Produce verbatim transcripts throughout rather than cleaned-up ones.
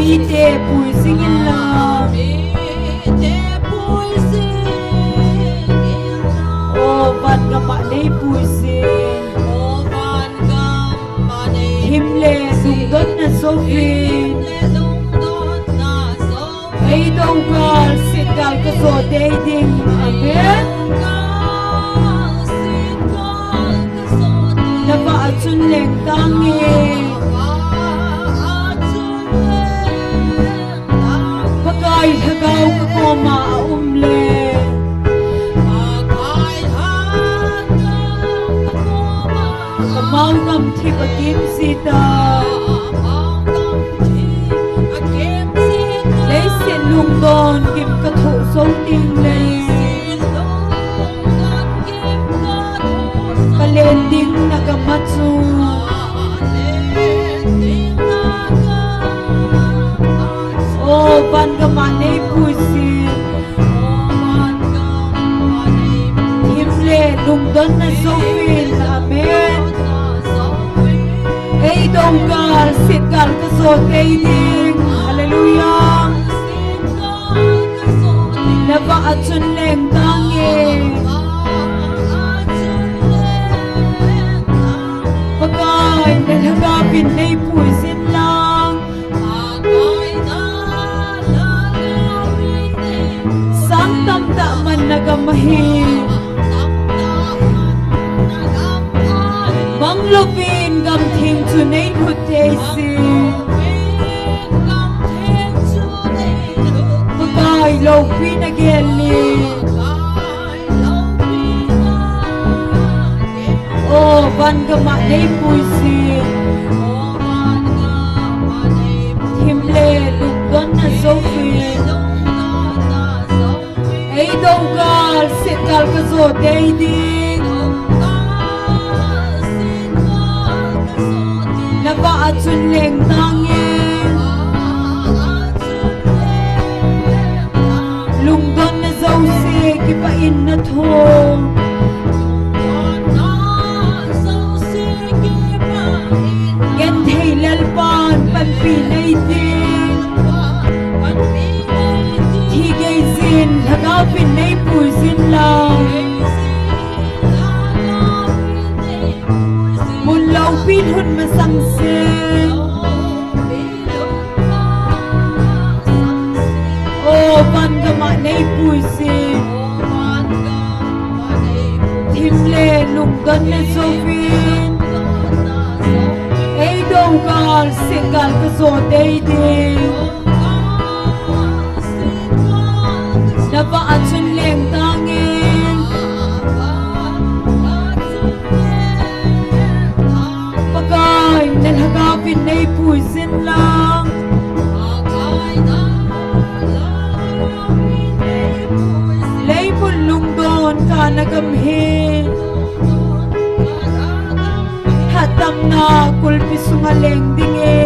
Mite pui jing inlang. O van gam a nei pui jing. Thim le lungdonna jouvin. Ei do gal, set gal ka jo tei ding. Amen. Na vah a chun leng tange. Pakai Lhagao ka koma a um le. Ka mau gam thip a kim jita. Leiset lungdon gim ka thoh jou ding le. Ka len ding na gam a chu. O van gam a nei pui jing. Thim le lungdonna jouvin. Amen. Ei do gal, set gal ka jo tei ding. Hallelujah. Na vah a chun leng tange. Pakai na Lhagao vin nei pui jing lang. Sang tamtah man na gam ahi. Mang louvin gam theng chu nei lhut thei jing. Pakai loupi na gel ni. O van gam a nei pui jing. Thim le lungdonna jouvin. Ei do gal, set gal ka jo tei ding. Na vah a chun leng tange. Lungdonna jouse kipah in na thoh. Genthei Lalpan panpi nei ding. Thi gei jin Lhagao vin nei pui jing lang. Mun loupi lhun masang se. O van gam a nei pui jing. Thim le lungdonna jouvin. Ei do gal, set gal ka jo tei ding. Na vah a chun leng tange. Pakai na Lhagao vin nei pui jing lang. Leimun lungdon ka na gam hi. Hatah na kulpi sunga leng ding e.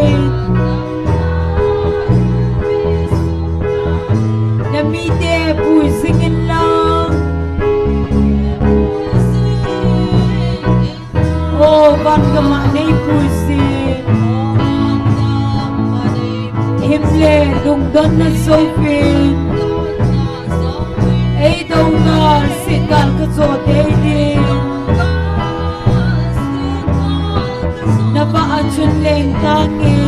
Na mite pui jing inlang. O van gam a nei pui jing. Thim le lungdonna jouvin. Ei do gal, set gal ka jo tei ding. Na vah a chun leng tange.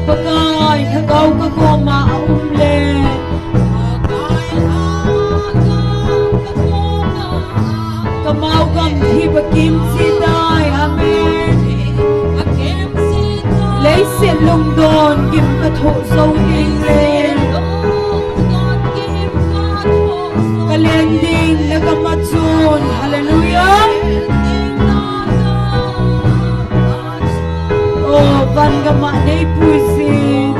Pakai Lhagao ka koma a um le. Ka mau gam thip a kim jita. Amen. Leiset lungdon gim ka thoh jou ding le. Ka len ding na gam a chun. Hallelujah. O van gam a nei pui jing.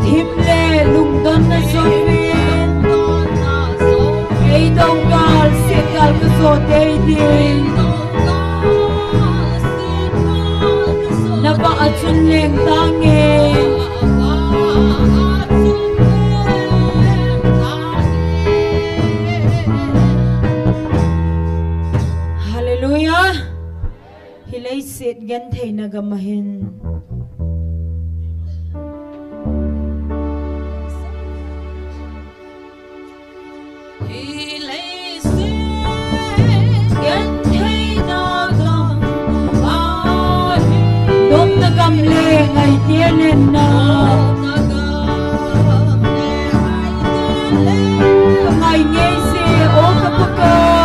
Thim le lungdonna jouvin. Ei do gal, set gal ka jo tei ding. Na vah a chun leng tange. Hallelujah. Hi leiset gentheina gam ahin. Hi leiset gentheina gam ahin. Nopna gam le ngaite lenna. Nopna gam le ngaite lenna. Ka ngai ngei se, o ka Pakai.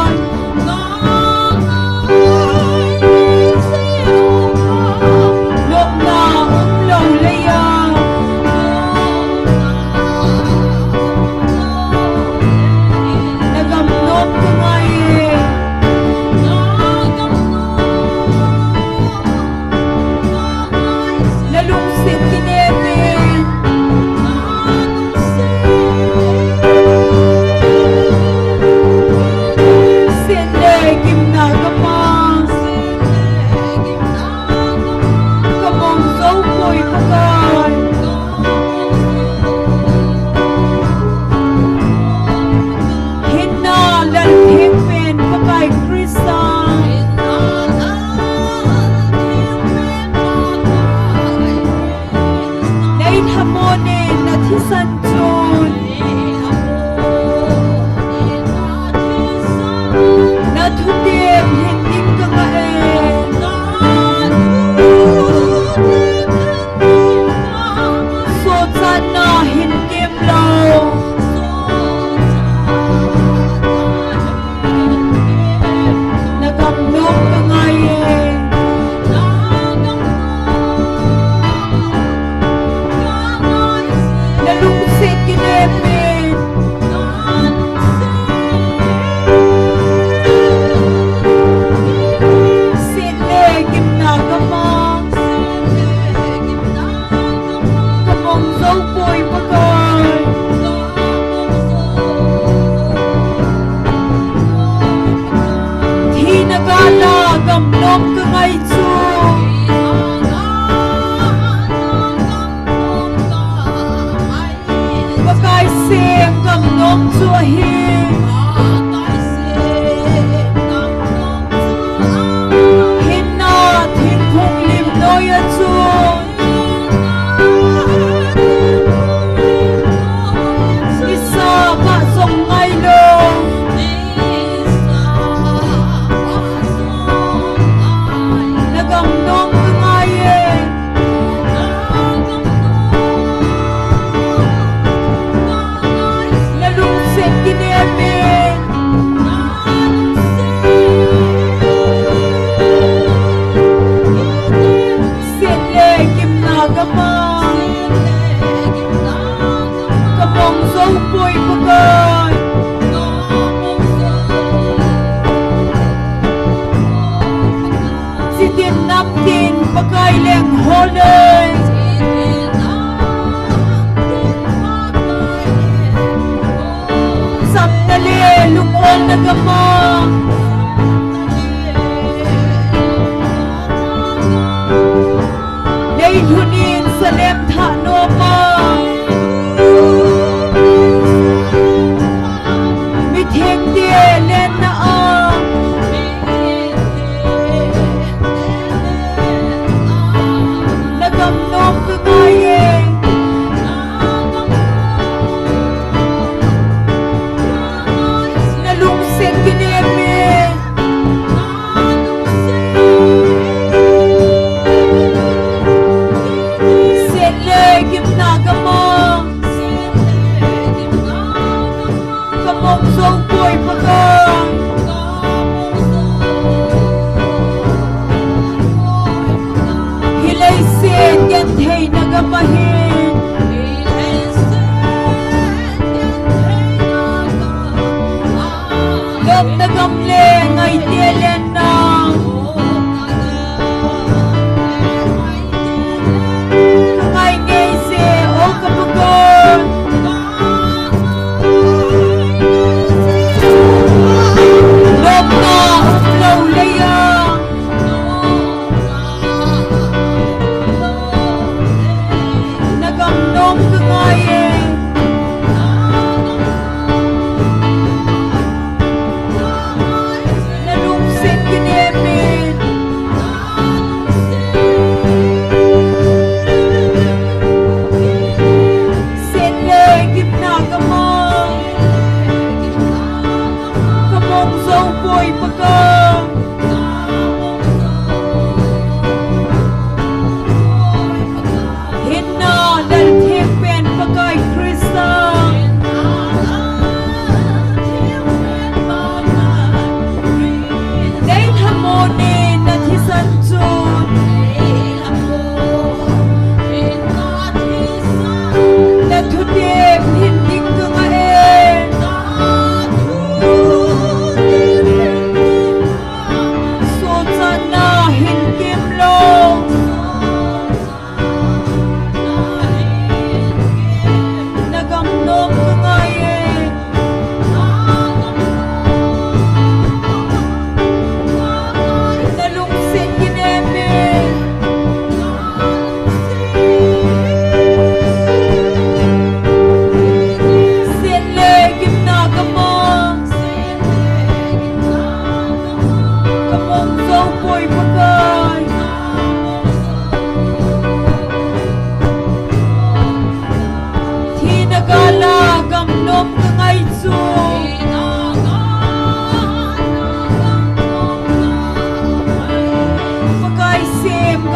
Hinna Lal Thengpen Pakai Christa. Nei lhamon in na thisan chun. Na thutep hin ding ka ngah e. Sochatna hin tem lou. Na gam nom ka ngai e. Na lungset kinem in. Set le gimna gam a. Ka mong jou poi Pakai. Thina gal a gam nom ka ngai chu. Pakai seng gam nom chu ahi. Hinna thingphung lim noi a chun. Nisa kah jong ngai lou. Na gam nom ka ngai e. Na lungset kinem in. Set le gimna gam a. Ka mong jou poi Pakai. Chitin namtin Pakai leng hol e. Chamna le lungolna gam a. Nei lhun in salem thah nom a. Mithengte lenna a. Na gam nom ka ngai e. Na lungset kinem e.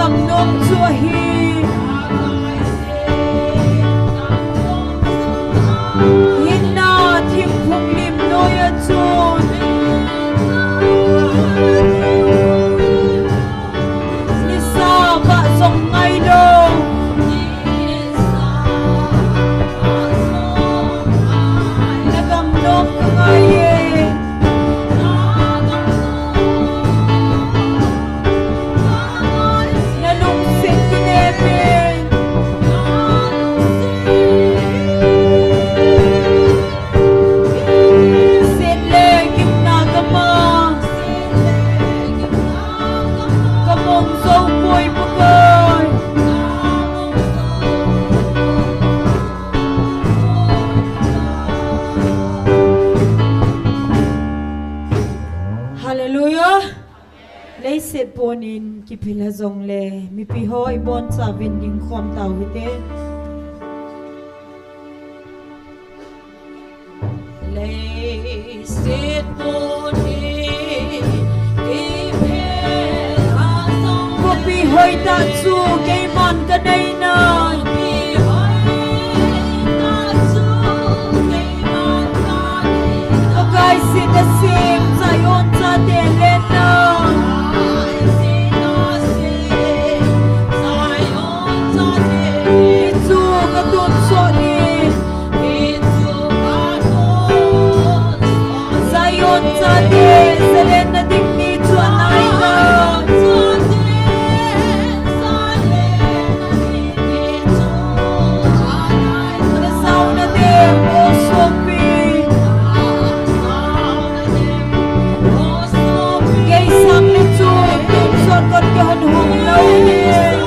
Nom chu ahi. Hinna thingphung lim noiya chun nisa kah jong ngailou. Na gam nom ka ngai e. Na lungset kinem e. Sen le gimna gam a ka mong jou poi Pakai. Hallelujah. Leiset pon in kiphel a jongle mipi ho ibonchauvin dingkhom tau hite. Leiset pon in kiphel a jongle khopi hoitah chu keiman ka nei nai. Pakai sin a sem Zion chate lenna. Hichu ka tonsot in. Zion chate zalenna ding ni chu anai tai. Na jaona dem o sopi. Kei sang le chu tonsot kon kihon hom lou ding.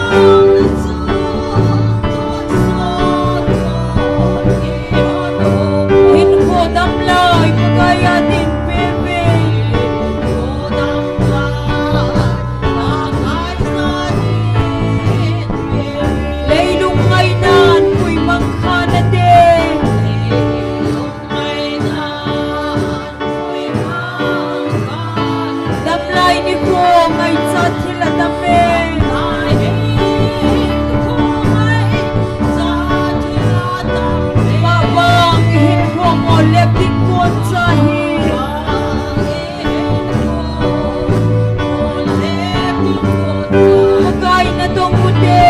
Hinkho dam lai Pakai a din peuve. Leilung ngainan puimang kha nate. Damlai nikho ngaichat thil adam e. Mabang hinkho mo lep ding kon cha hi. Pakai na tong ute.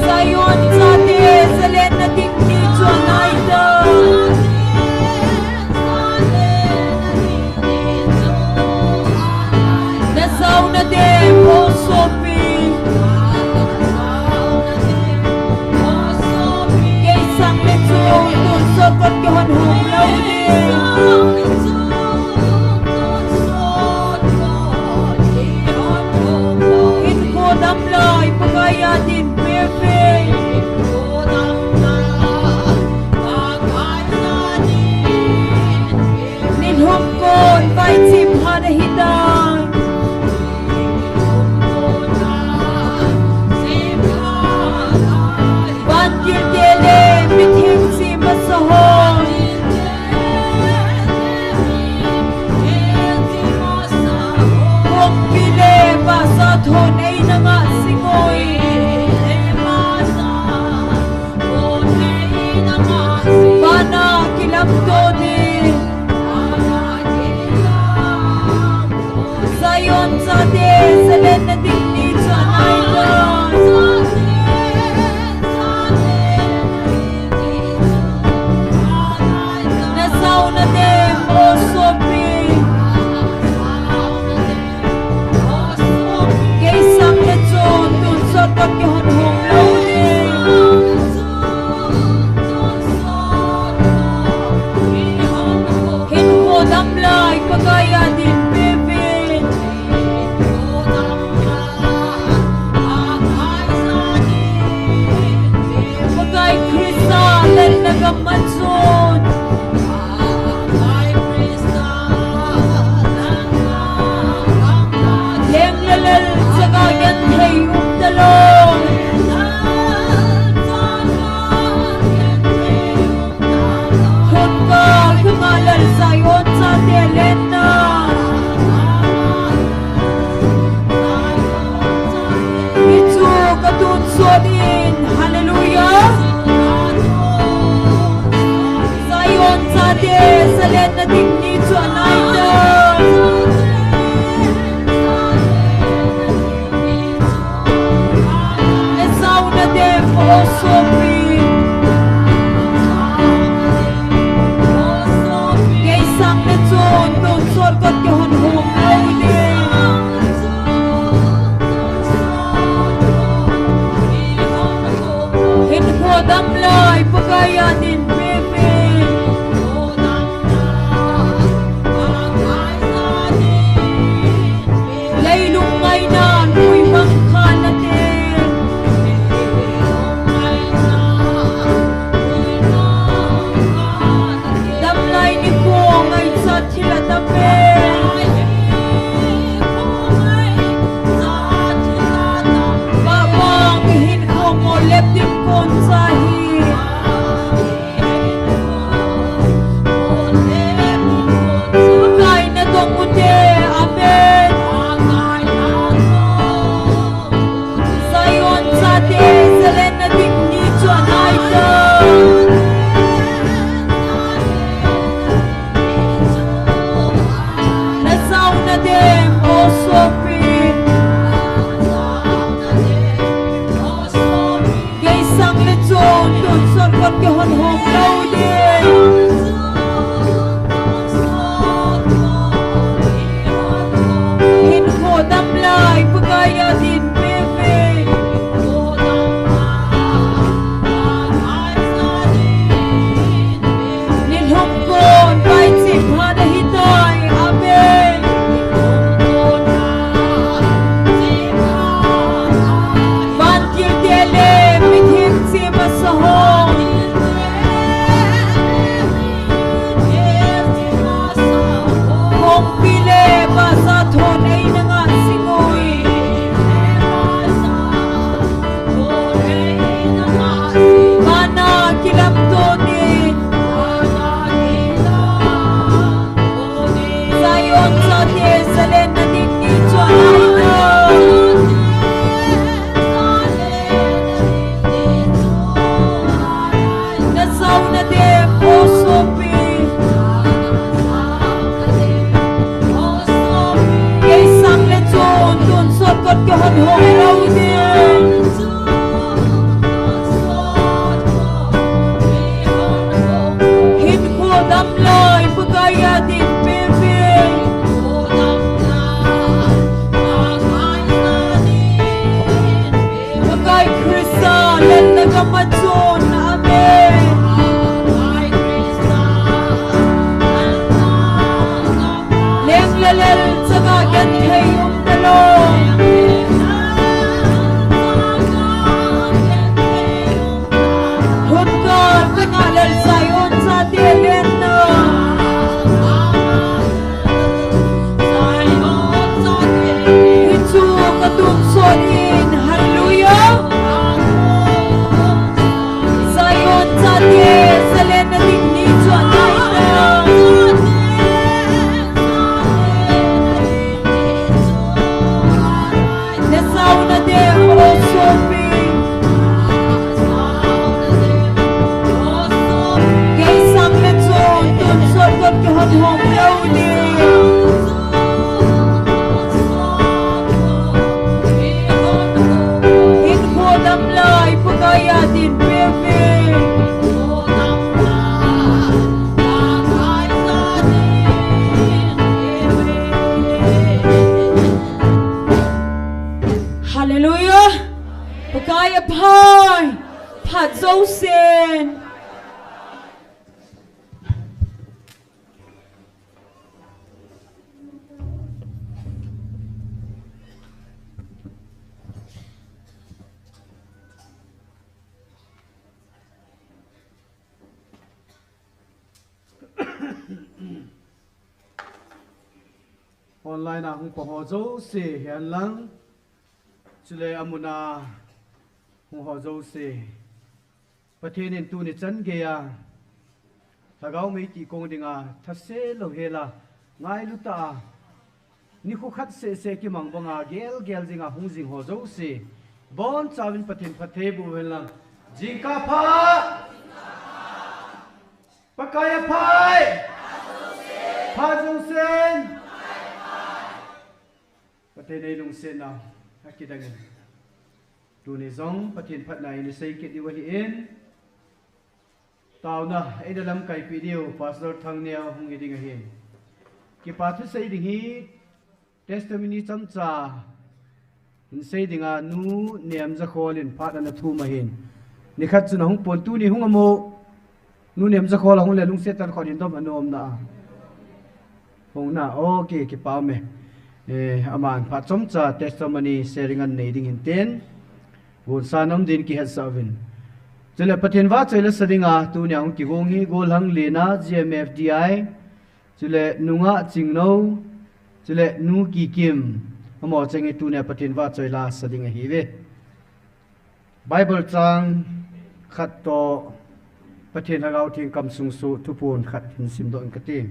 Zion chate zalenna ding ni chu anai tai. Na jaona dem o sopi. Kei sang le chu tonsot kon kihon hom lou ding. Hinkho dam lai Pakai a din peuve. Nilhum kon vaichim phat ahi tai. Vangel te le mitheng chim masa ho. Kongpi le bahcha thon eina ngah sing oi. Vana kilam to ding. Zion chate zalenna ding ni chu anai tai. Na jaona dem o sopi. Kei sang le chu tonsot kon kihon hom lou ding. Hinkho dam lai Pakai a din peuve. Pakai Christa lenna gam a chun leng le lal chaga genthei um talou. Khonka kanga lal Zion chate lenna. Ni chu anai ta. Na sauna dem o sopi. Kei sang le chun tonsot kot kihon hom lou ding. Hinkho dam lai Pakai a din pepe. Leilung ngaina nui bang kha na te. Damlai nikho ngaichat thil a tam e. Bang bang hinkho mo lep ding kon sa hi. Pakai na dong u te, amen. Zion chate, zalenna ding ni chu anai ta. Na sauna dem o sopi. Kei sang le chun tonsot kot kihon hom lou ding. Hinkho dam lai Pakai a din pepe. Nilhum kon pai chi pha na hi tai. Amen. Vantil te le mitheng che masa ho. Kongpi le basa thon ei na nga singui. Mana kilam to ni. Zion chate zalenna ding ni chu anai ta. Na sauna dem o sopi. Kei sang le chun tonsot kot kihon hom lou ding. Hinkho dam lai Pakai a din pepe. Pakai Christa lelna gam a chun, amen. Leng le lel changa genthei um talou. Hun kal changa lel Zion chate lenna. Hichu ka tonsot in, hallelujah. Zion chate zalenna ding ni chu anai ta. Na sauna dem o sopi. Kei sang le chun tonsot kot kihon hom lou ding. Hinkho dam lai Pakai a din pepe. Hallelujah. Pakai a phat. Phat jousen. Online a hung pang ho jouse hen lang, chule amun a hung ho jouse, Pathen in tuni chan geiya Lhagao Meitei kong dinga thase louhela, ngailu tah a, nikho khat seh seh kimang banga gel gel dinga hung jing ho jouse, bonchauvin Pathen phatthei boh hen lang. Jingkah pha! Pakai a phat! Phat jousen Pathen eilungsetna akidangin, tuni jong Pathen phatna eina seikit diu ahin, taona eina lamkaipeh diu Pastor Thangneo hung hi ding ahin. Kipa thusei ding hi testimony chomcha hin sei dinga Nu Nemjakhol in phat ana thum ahin. Nikhat chun ahung pon, tuni hung amu. Nu Nemjakhol ahung le lungset tah in khut in dom anom na. Hung na, okay, kipa ume. Eh, aman phat chomcha testimony sharing anei ding ahin tin, gonsa nom din kihetsah uvin. Chule Pathen vahchoi la sa dinga tunia hung kigong hi Golhang Lena, G M F D I, chule Nu Ngahchingnou, chule Nu Kikim, amaho cheng hi tunia Pathen vahchoi la sa ding ahiuve. Bible chang khat toh Pathen Lhagao Theng kamsung soh thuphon khat hin simdoh inge kati.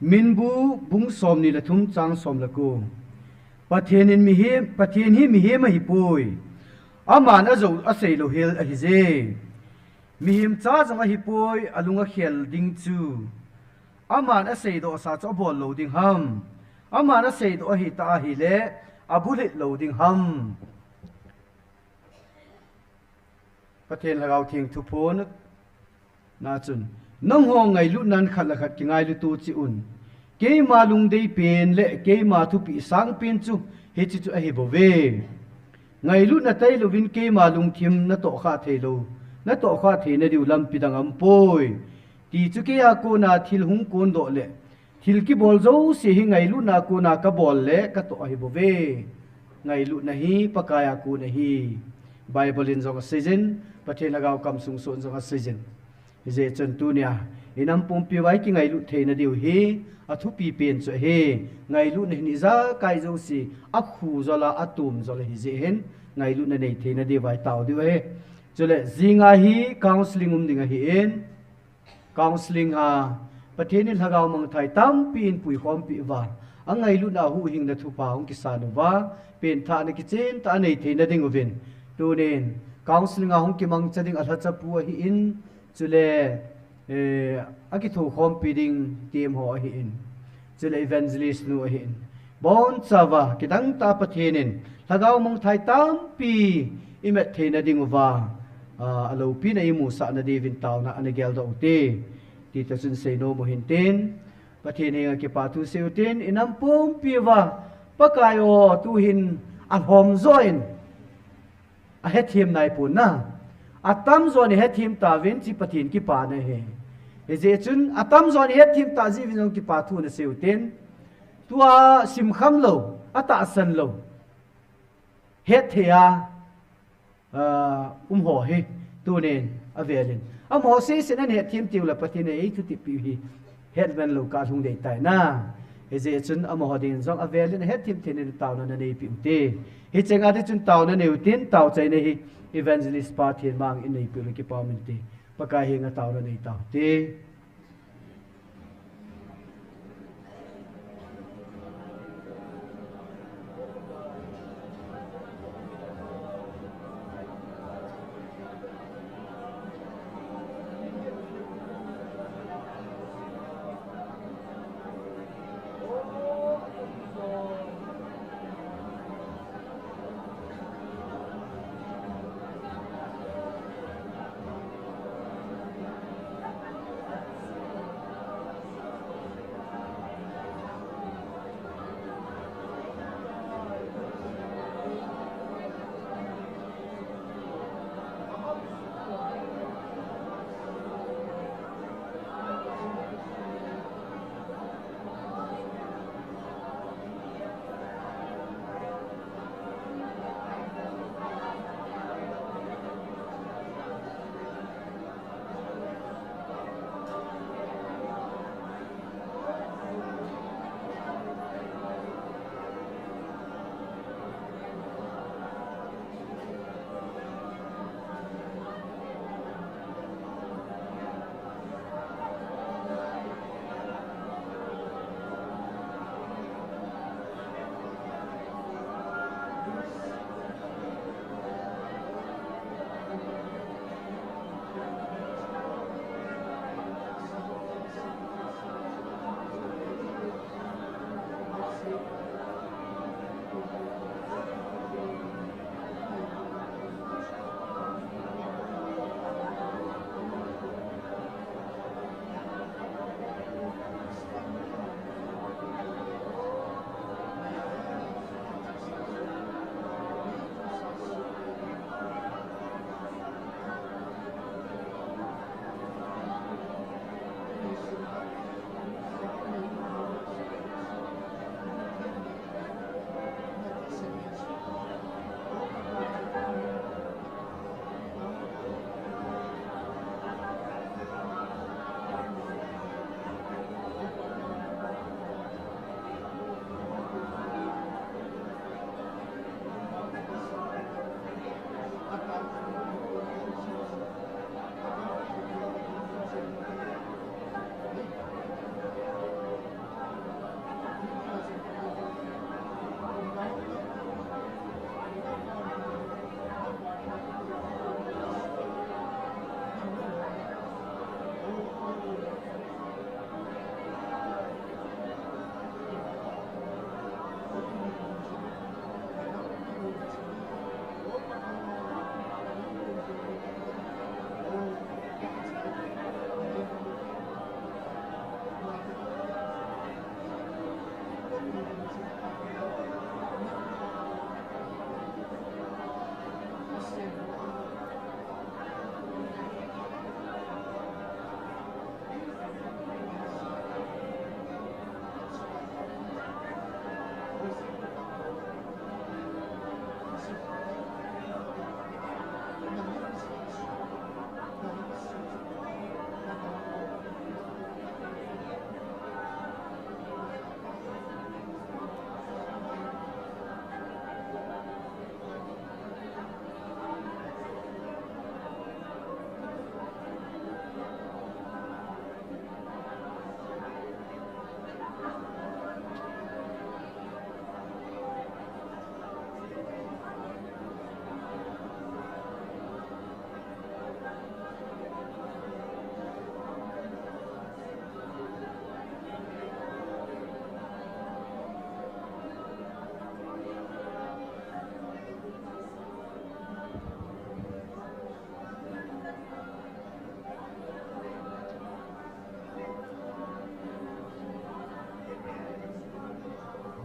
Minbu bung somni le thum chang som le ko. Pathen in mihem, Pathen hi mihem ahipoi. Aman ajou asei louhel ahije. Mihem cha jong ahipoi, alung akhel ding chu. Aman aseidoh sa chu abol lou ding ham? Aman aseidoh ahitah ahile, abulhit lou ding ham? Pathen Lhagao Theng thuphon na chun, nangho ngailutnan khat le khat kingailut u cheh un. Keima lungdei pen le keima thupeh sang pen chu hiche chu ahibouve. Ngailutna tailouvin keima lungthim natohkhah theilou, natohkhah theina diu lampi dang aumpoi. Ti chu keia kona thil hung kondoh le thil kibol jouse hi ngailutna kona kabol le katoh ahibouve. Ngailutna hi Pakaiya kon ahi. Bible in jong aseijin, Pathen Lhagao kamsung soh in jong aseijin. Hijeh chun tunia inam pumpi uva ikingailut theina diu hi athupi pen chu ahi. Ngailutna hin ijakai jouse akhu jol a, atom jol ahijeh hin, ngailutna nei theina diuva itao diu ahi. Chule jinga hi counseling um ding ahin, counseling a Pathen in lhagao mangthai tampi in puikhompi uva, angailutna huhhingna thupha hung kisan uva, penthahna kichen tah anei theina ding uvin, tunin counseling a hung kimangcha ding alhachapu ahin, chule, eh, akithokhompi ding team ho ahin, chule evangelist nu ahin, bonchauva kidang tah a Pathen in lhagao mangthai tampi imat theina ding uva, ah, aloupina imusahna diuvin taona ana geldoh ute, ti toh chun seinom u hintin, Pathen henga kipa thu sei utin, inam pumpi uva, Pakai o, tuhin alhom joh in ahethem naipon na. Atamjon ihethem tauvin, hiche Pathen kipana ahi. Hijeh chun atamjon ihethem tah jeh uvin jong kipa thu nasei utin, tua simkham lou, atahsan lou, hetthei a, ah, um ho hi, tunin avelin amaho seiset in ahethem tiule Pathen in eithutep piu hi hetman lou kah lhung dei tai na. Hijeh chun amaho dingin jong avelin ahethem theina ding taona naneipeh ute. Hicheng a ding chun taona nei utin, taochaina hi evangelist pa Thenmang in neipehle kipa um inte. Pakai henga taona nei taute.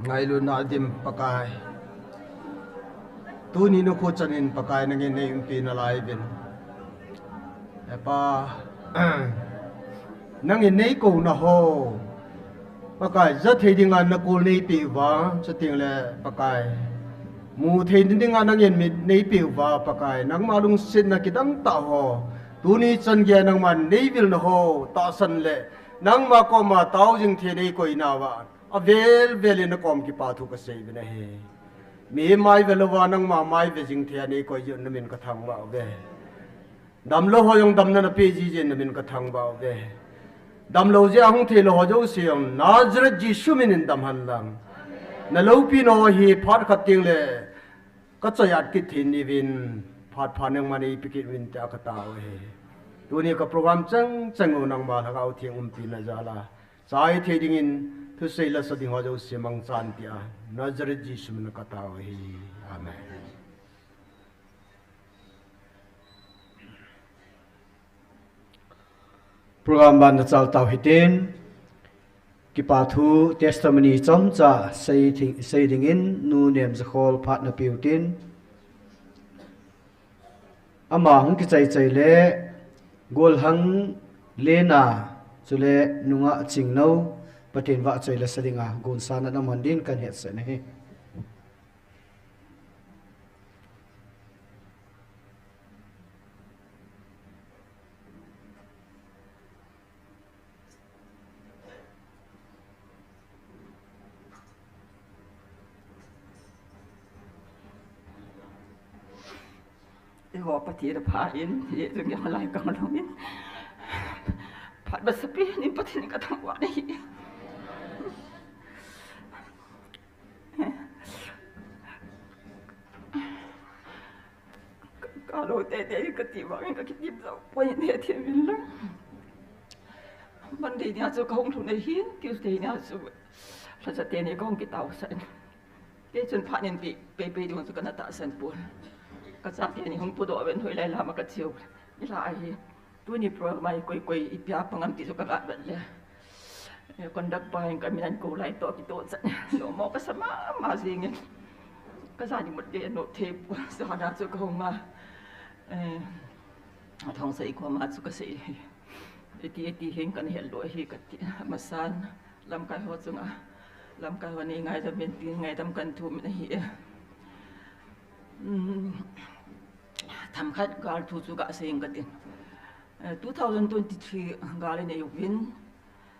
Ngailutna dim Pakai. Tuni nikho chanin Pakai nangin nei umpi nalai uvin. He Pa, nangin nei kouna ho, Pakai, ja thei dinga nakol neipeh uva, chuteng le Pakai, mu thei dinga nangin mit neipeh uva, Pakai, nangma lungsetna kidang tah ho, tuni chan geiya nangman neivilna ho tahsan le nangma koma tao jing thei neikoina uva, avel velin nakom kipa thu kasei uvin ahi. Mi mai ve louva nangma mai ve jing thei a neikoi jeh un namin kathangvah uve. Damlou ho jong damna napeh jeh in namin kathangvah uve. Damlou jeh a hung theilou ho jouse jong Nazareth Jesu minin damhen lang. Naloupina ho hi phat khat teng le kachoi-at kit thei uvin, phat pha nangman eipe kit uvin tia katao ahi. Tuni ka program chang chang u nangma Lhagao Theng umpina jal a, chai thei dingin thusei lasa ding ho jouse mangchan tia Nazareth Jesu minin katao ahi. Amen. Program ban nachal tau hitin, kipa thu testimony chomcha sei thi-, sei dingin Nu Nemjakhol phat napeu tin, ama hung kichai chai le Golhang Lena chule nungah Chingno, Pathen vahchoi lasa dinga gonsan ana man din kahin hetsah ahi. Eiho Pathen apha in, hiche jong lai kang lhung in. Phat masapen in Pathen kathangvah nahi. Ka, kalou teitei kati vangin kakitep jou poi, hethem uvin lang. Monday nia chu kahung lhun ahin, Tuesday nia chu lhacha teni kahung kitaosah in. Kei chun phat in pi, pei pei ding chu kana tahsan pon. Kachate ni hung pudoh uvin hoilai lam a kache u. Nilhah ahi. Tuni program a hi koi koi ipi a pang ham ti chu kaga vet le, eh, conductor pa hin kamin ahin kou lai toh kitoh chan. Nommo kasa mama jingin. Kaja ni mut le no thei pon, jana chu kahung a. Eh, Athongsei koma chu kasei. Iti iti hin kana het lou ahi kati. Amasan lamkai ho chunga, lamkai ho nei ngaidam in tin ngaidam kahin thum in ahi. Hmm. Themkhat gal thu chu gasei inge katin. Eh, two thousand twenty-three gal inei uvin,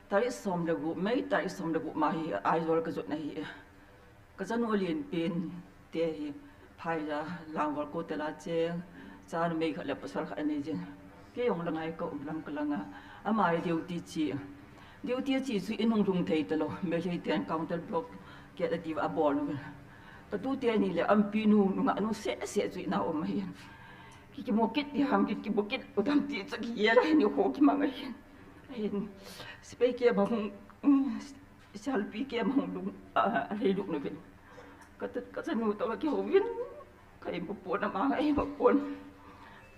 tarik som le gup, May tarik som le gup ma hi Aizawl kajot ahi. Kachanu alen pen te hi phai ja, Langwal ko tela cheng, cha numei khat le pasal khat anei jin. Kei jong lang a kaum lang kalang a, ama hi duty che. Duty che chu in hung lhung thei talou, Meitei ten counter blockade ati uva abol uvin. Katu teni le ampinu nungah nu seh seh chu ina um ahin. Ki, kimu kit diham, ki, kimu kit u dam ti chu kigel ahin, nikho kimang ahin. Ahin, sepai camp a hung, um, Salpi camp a hung lhung, ah, alhai lut uvin. Katu, kachanu toh kakihou vin. Ka imu pon, ama imu pon.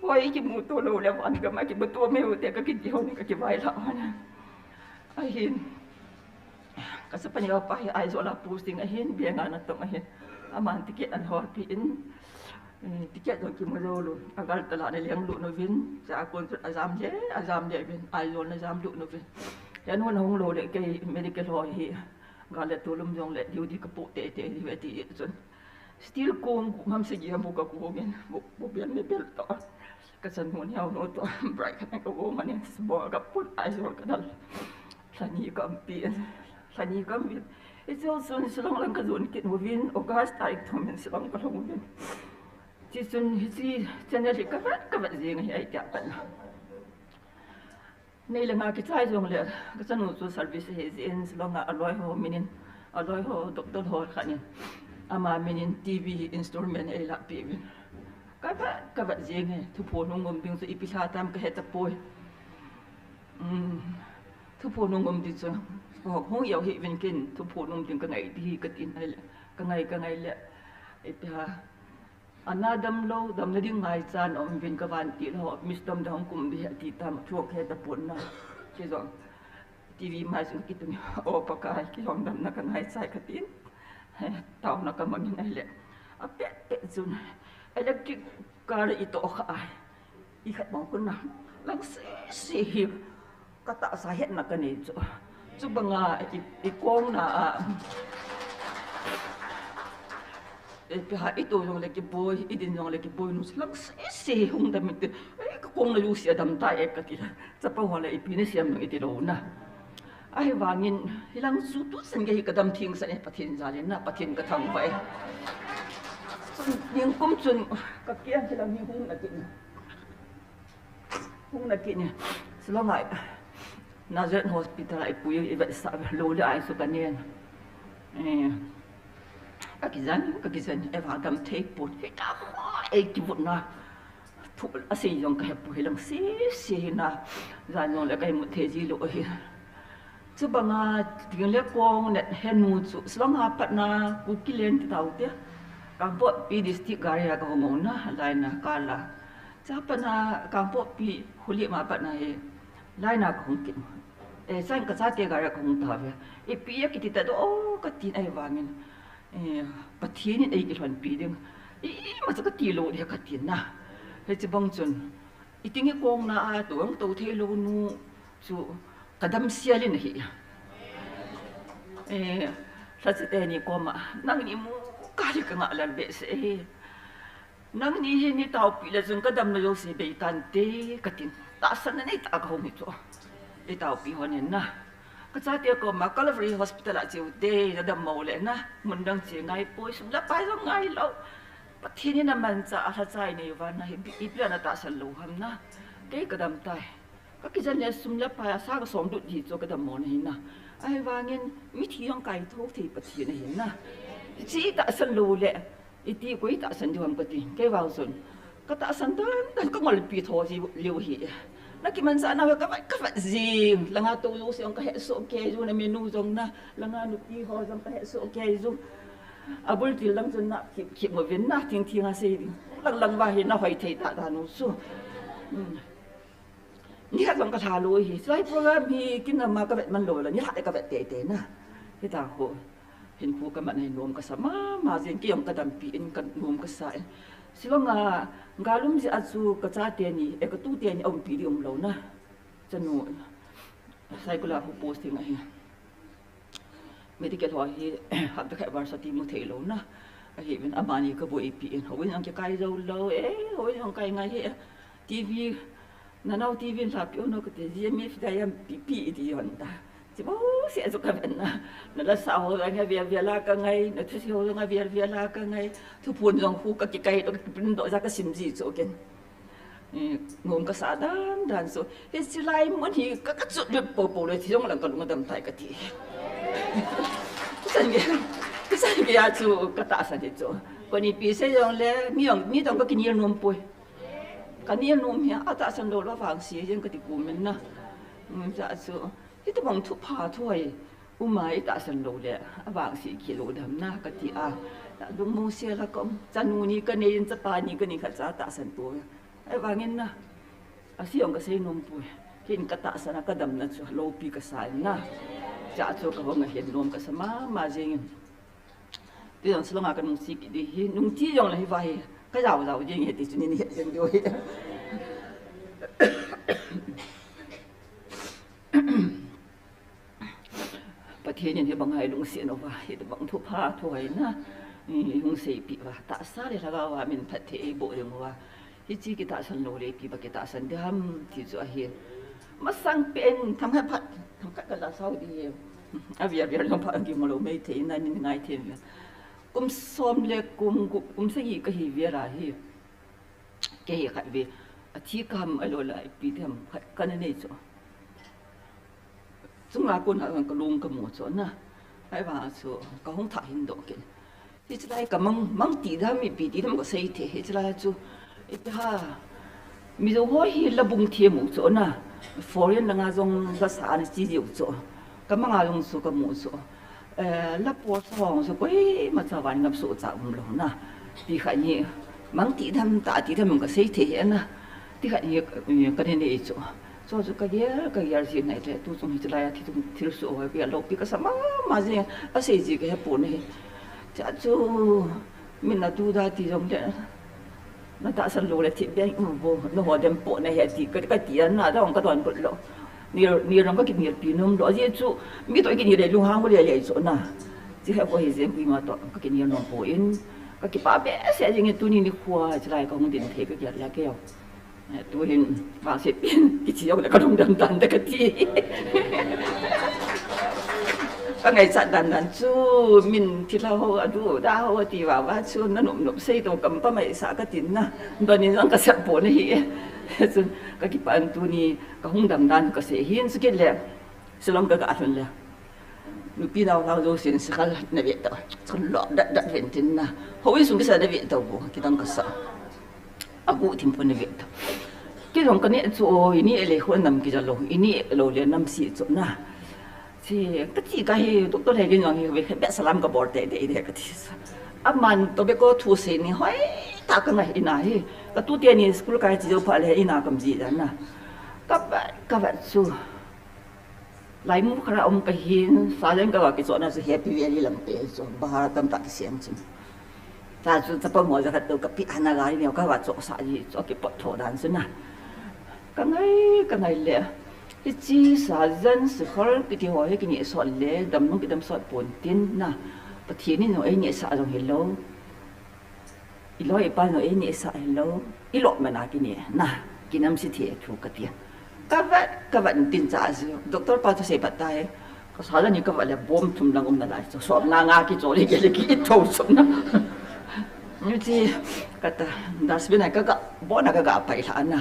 Boi, kimuto lou le van gam a kimuto meu te kakiti hon kakivailhah hon. Ahin. Ka chapa neo pa hi Aizawl a posting ahin, Bianga natong ahin. Aman ticket ahin holpi in. Eh, ticket jong kimu jou lou. Agaltala ana leng lut uvin. Chua kon chun ajam le, ajam le uvin. Aizawl ana jam lut uvin. Hia nu ana hung lou le kei medical ho hi. Gal le tolum jong le duty kapoh teitei diu ve ti chun. Steel kong, kong ham sagi ham bou kakong in, bou, bou bel me bel toh. Kachanu neo nu toh, bright khat in kagong in, bou kaput Aizawl kadal. Lhani kaumpi in, lhani kaumpi in. Hiche chun Shillong lang kajon kit uvin, August tarik thum in Shillong kalhung uvin. Hiche chun hiche channel hi kavet, kavet jing ahi, ahi tia pan. Nei le nga kichai jongle, kachanu chu service ahi jeh in, Shillong a aloi ho min in, aloi ho doctor ho khat in, ama min in T V instrument eilahpeh uvin. Kavet, kavet jeng e, thuphon hung um ding chu ipi lha tam kahe tapoi. Um, thuphon hung um ding chu, hung, hung jou hih uvin ken, thuphon um ding kangai ding katin ahile, kangai, kangai le, ipi ham. Ana damlou, damna ding ngaichan aum uvin kavan tilou, miss damna hung kum ding ahi ati tam, thuak he tapon na. Kei jong T V mai chun kitung, O Pakai, kei jong damna kangaichat katin. Taona kamangin ahile, apet pet chun electric car itoh kha ai. Ikhat bang khun na, lang sese hi katahsa hetna kanei chu. Chubanga i, ikong na a, ipi ham, ito jongle kiboi, idin jongle kiboi nu, lang sese hung dam inte. Ei, kakong na jouse adam tai e kati. Chapang ho le ipi nasem jong iti lou na. Ahivangin, hilang chu tuchan gei hi kadam thengsan e Pathen jal in na, Pathen kathangvah e. Chun, ningkum chun, kakeng hilang hi hung na kit in. Hung na kit in. Shillong a, Nazareth Hospital a ipui ivetsah lou le ai chu kanen. Eh, kakijen, kakijen, eiva dam thei pon. Hita ho, ei kivutna. Thu asei jong kahepoi, hilang sese hi na, jan jongle ka imut thei ji lou hi. Chubanga ding le kong nat henu chu, Shillong a patna Kuki Len ti tao te. Kangpokpi District gari a kahung u na, line a kala. Cha patna Kangpokpi Hulim a patna hi, line a kahung kit. Eh, chan kachate gari a kahung tauve. Ipi akiti ta do, o, katin ahivangin. Eh, Pathen in eikilhonpi ding. Imacha kati lou ding katin na. Hiche bang chun. Iting ikong na a tong tou thei lou nu chu kadam sial in ahi. Eh, lhacha teni koma, nangni mu kali kangah lal behseh e. Nangni hi neitaopi le chun kadamna jouse bei tante katin. Tahsanna neitah a kahung hi chu. Neitaopi hon in na. Kachate koma Calvary Hospital a cheu te, nadammo le na. Mun dang che ngai poi, sum le pai jong ngai lou. Pathen in amanchah a lhacha inei uva na hi, ipi a natahsan lou ham na. Kei kadam tai. Kakijen le sum le pai a sang som lut hi chu kadammo na hi na. Ahivangin mithi jong kaitho thei Pathen ahi na. Hiche tahsan lou le. Iti koi tahsan diu ham kati, kei vang chun. Katahsan dan dan kangolpi tho ji leu hi. Nakimanchah nau hi kavet, kavet jing. Langa tou jouse jong kahet soh kei ju, na menu jong na, langa nupi ho jong kahet soh kei ju. Abul til lang chun na, kip, kip mo vin na, thing thing a sei ding. Lang lang va hi na hoi thei tah dan u chu. Hmm. Nikhat jong kalha lou hi. Chulai program hi kinama kavet man lou la, nikhat le kavet tei tei na. Hita ho. Hinkho kamat na hi nom kasa mama jeng, kei jong kadampi in kanom kasa in. Shillong a, galum jeh a chu kachate ni, eh, katute ni aumpi ding umlou na. Chanu, Saikul a hung posting ahi. Medical ho hi, hapta khat varsity mu thei lou na. Ahi, ven amani kaboipi in. Houin jong kikai jou lou, eh, houin jong kai ngai hi, eh. T V, nanao T V in lhapi u no kati, G M F dai am pipi iti jon ta. Chi bo se chu kavet na. Nala sa ho jong avel vel a kangai, nathusei ho jong avel vel a kangai. Thuphon jong khu kakikai to, kakiprint doh jeh a kasim ji chu ken. Eh, ngom kasa dan dan chu. Hiche lai mun hi ka, kachut lut popo le, thi jong lang kalung adam tai kati. Chan gei, chan gei a chu katahsan hi chu. Koni pi sei jongle, mi jong, mi jong kakinel nom poi. Kanel nom hi, atahsan lou lou vangse jeng kati kum in na. Um, cha chu. Hitobang thupha thu hi. Uma itahsan lou le, avangse kilou dam na kati a. Lungmong sel a ka um, chanu ni kanei in, chapa ni kanei khat cha tahsan poi. Ahivangin na, ase jong kasei nom poi. Ken katahsan a kadamna chu loupi kasa in na. Cha chu kahung ahin nom kasa mama jeng in. Tu jong Shillong a kanungse kit ding hi, nungti jong le hi va hi. Kajao jao jeng hi ti chu nin het jeng diu hi. Pathen in hibang a ilungset uva, hitobang thupha thu hi na, i, ihung seipeh uva, tahsa le lhagao a min phatthei eiboh jing uva. Hiche kitahsan lou le ipi ba kitahsan ding ham ti chu ahi. Masang pen themkhat phat, themkhat kala sao ding hi. Avel vel jong pha gimlou mei thei na, nin ngai thei na. Kum som le kum gup, kum sagi kahi vel a hi. Kei hi khatvei, athi kaham ahilou le ipi ding ham khat kana nei chu. Chunga kona kalung kamu chu na. Ahivang chu kahung thah hin doh kit. Hiche lai kamang, mang ti dam ipi ti dam kasei thei hiche lai chu. Ipi ham. Mizo ho hi la bung thei mu chu na. Foreign langa jong la sa ana chi diu chu. Kamang a jong chu kamu chu. Eh, la por sa hong chu koima cha van ngam so cha umlou na. Ti khat hi mang ti dam ta ti dam kasei thei hi na. Ti khat hi, eh, kana nei chu. Chu chu kagel, kagel ji nai le tu chung hiche lai a thi chung thilsoh ho ve lou pi kasa mama jeng, asei ji kahe pon ahi. Chu min atu da ti jong le, na tahsan lou le thip beng um bo, na ho dem po na he ti ka, ka ti a na da ong ka don bul lou. Ni, ni rong ka kinel pi nom lou. Ajeh chu mi to kinel le lunghang le le chu na. Chi he ko hi jeng kui ma to ka kinel nom poi. Ka kipa behseh jing e, tuni nikho chilai ka hung din thei ka kiat le kei. Eh, tuhin, vangset pin, kichi jong le ka lungdam dan te kati. Ka ngaichat dan dan chu, min thilha ho, adu, da ho, ti vava chu, na nop nop sei to, kam pa mai sa ka tin na, don in jong ka sep pon ahi. Chun, ka kipan tuni, ka hung dam dan ka sei hin, chu kit le, Shillong ka ga lhun le. Nupi nau hlau jousen sikhal na ve tau. Sikhal lo dat dat ven tin na. Houin sung kisa na ve tau bo, kidang kasa. Agu thim pon na ve tau. Kei jong ka neh chu o, i neh le hou nam kija lou, i neh lou le nam si chu na. Si, ka ti ka hi, doctor he kin jong hi, ve, be salam ka bol te, te, te, ka ti sa. Aman tobacco thu sei ni, hoi, ta ka ngai ina hi. Ka tute ni school kai chi jou pha le ina kam ji dan na. Ka vat, ka vat chu. Laimu khat a um ka hin, sajen ka va kichohna chu Happy Valley lam te chu, bahar tam tah kisem chun. Ta chu chapang ho ja khat to ka pi ana gari neo ka va choh sa ji chu kipot tho dan chu na. Ka ngai, ka ngai le. Hichi sajen sikhar kiti ho hi kineh sot le, dam nung kidam sot pon tin na. Pathen in jong eineh sah jong hilou. I loi i pa jong eineh sah hilou, i lop man a kineh na, kinam si thei thu ka ti. Ka vat, ka vat tin cha chu, doctor pa chu sei pat tai, ka sa la ni ka vat le bom thum lang um nalai chu, som nga nga kichol le kei le ki it tho sum na. Ni ti, ka ta, dustbin a ka ga, bon a ka ga pai lha na.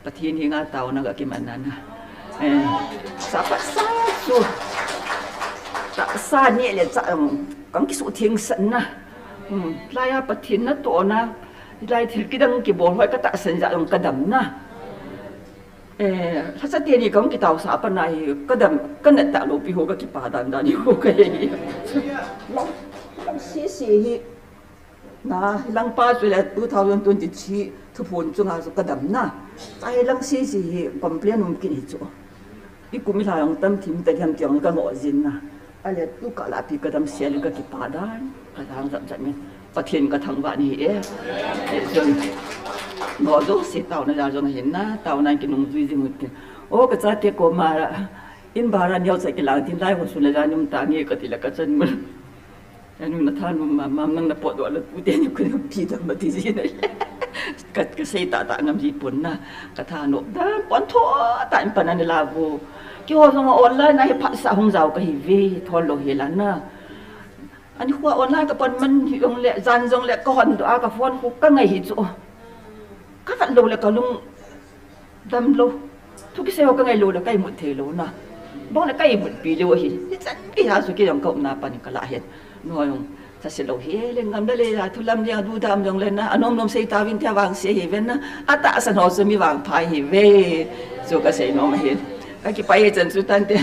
Pathen henga taona ka kiman na na. Eh, sa pa sa su. Tahsa neh le chah, um, kan kisuh theng san na. Um, laiya Pathen natoh na. Lai thil kidang kibol hoi ka tahsan ja jong ka dam na. Eh, lhacha teni kan kitao sa pa na hi ka dam, ka nat talou pi ho ka kipa dan dan hi ho ka he. Lang, lang si si hi. Na, langpa chu le two thousand twenty-three thuphon chunga chu ka dam na. Chai lang sisi hi complain um kit hi chu. I kum i lha jong tam thim ta hiam ti jong ka ngoh jin na. Ale tu ka la pi ka dam sia le ka kipa dan, ka dang jap jap me. Pathen ka thangvah ni e. E jong. Ngo jo si taona ja jong hin na, taona kinungjui jing u tin. O ka chate koma in bara neo cha kilang tin lai ho sun le ja num ta nge ka ti le ka chan mun. Anu na tha num ma, mam nang na potdoh le pute ni khu pi dam ma ti ji na. Ka, ka sei tah tah ngam ji pon na. Ka thanop dam pon tho tah in pan ani la vo. Keiho jong online a hi phatsah hung jao ka hi ve, thol lou hi la na. Ani khu online ka pan man hi jong le, jan jong le ka hon doh a ka phone khu ka ngai hi chu. Ka vat lou le ka lung Damlou. Thu kisei ho ka ngailou le ka imut theilou na. Bang le ka imutpi lou ahi. Hichan gei a chu kei jong ka umna pan ka lah ahin. Nangho jong thase lou hile ngam le le a thu lam le a du dam jong le na. Anom nom sei tauvin tia vangse hi ven na. Atahsan ho chu mi vangpha hi ve. Chu ka sei nom ahin. Ka kipah e chan chu tante.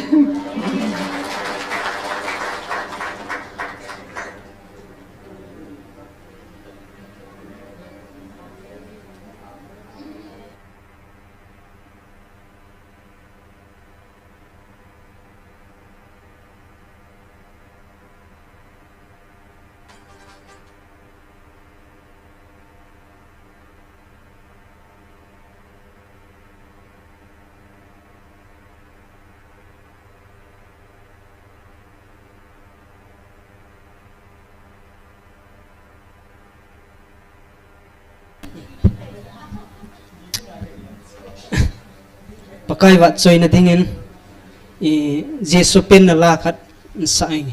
Pakai vahchoina dingin, i Jesu penna la khat in sa inge.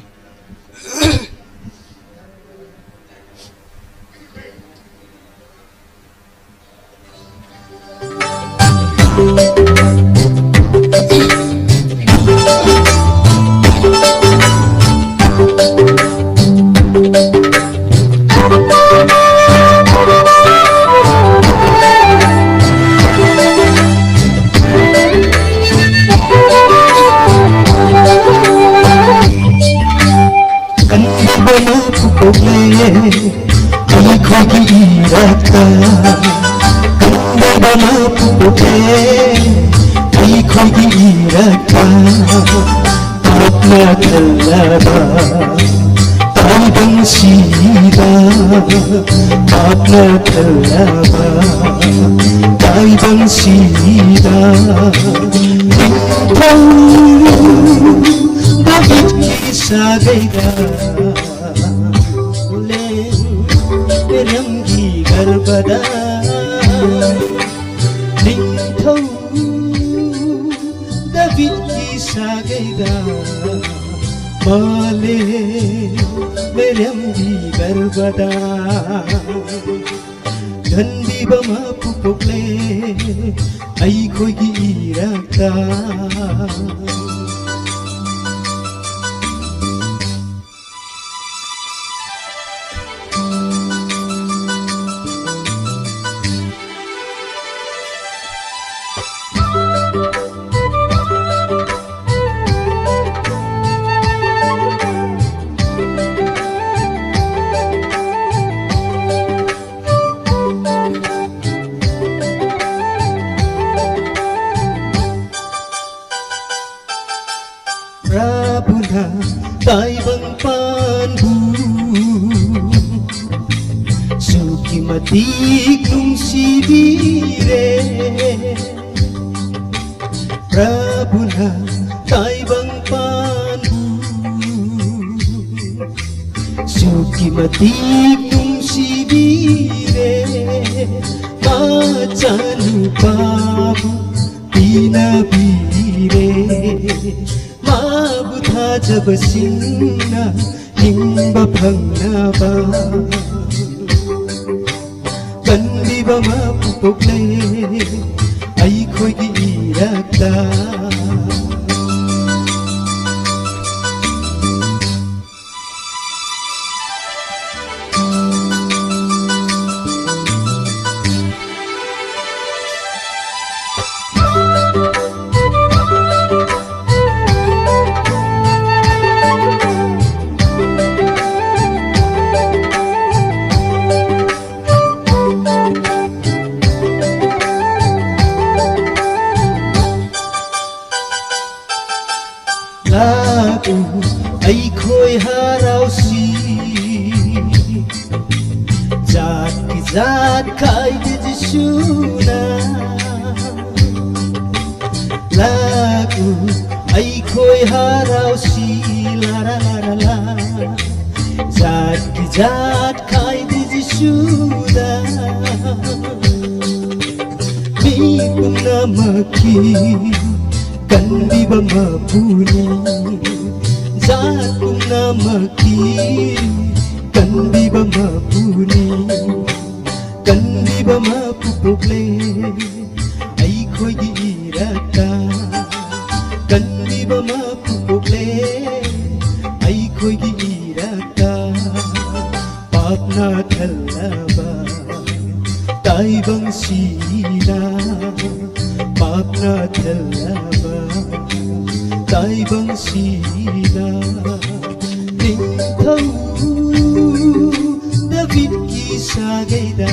Kan bana pukole. Kei khoi ki irata, kanda bana pupote, kei khoi ki irata, tapna thalaba, Taibang sida, patna thalaba, taibang sida, thau, David ki sagaida, le, Miriam ki garbada, ning thau, David ki sagaida, male, Miriam ki garbada. Gandi bama pupokle, aikhoi ki irakta. Prabhuna taibang panbu, suki matik nung sibire. Prabhuna taibang panbu, suki matik nung sibire. Machanu pabu, Pina bire, mabu tha jaba singna, hingba phangna ba. Gandi bama pupokle, aikhoi ki irakta. Lagu, aikhoi harausi, jat ki jat khai de Jisu na. Lagu, aikhoi harausi, la la la la la. Jat ki jat khai de Jisu na. Mi pum na maki, gandi bama puni. Jat pum na maki, gandi bama puni. Gandi bama pupokle, aikhoi ki irakta. Gandi bama pupokle, aikhoi ki irakta. Papna thalaba, taibang sida. Papna thalaba, taibang sida. Ningthau David ki sagaida,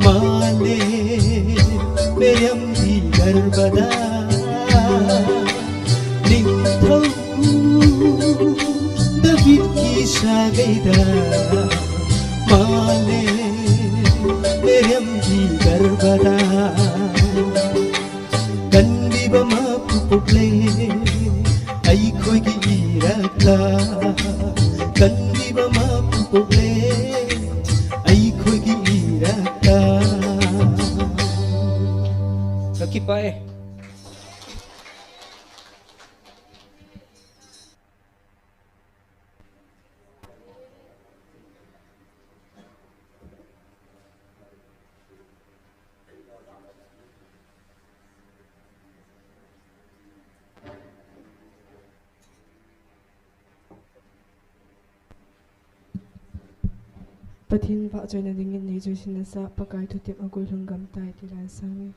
male, Miriam ki garbada. Ningthau David ki sagaida, male, Miriam ki garbada. Gandi bama pupokle, aikhoi ki irakta. Gandi bama pupokle, aikhoi ki irakta. Kakipah e. Pathen vahchoina dingin neijui sina sa, Pakai thutep a guilhung gamtai ti la sang e.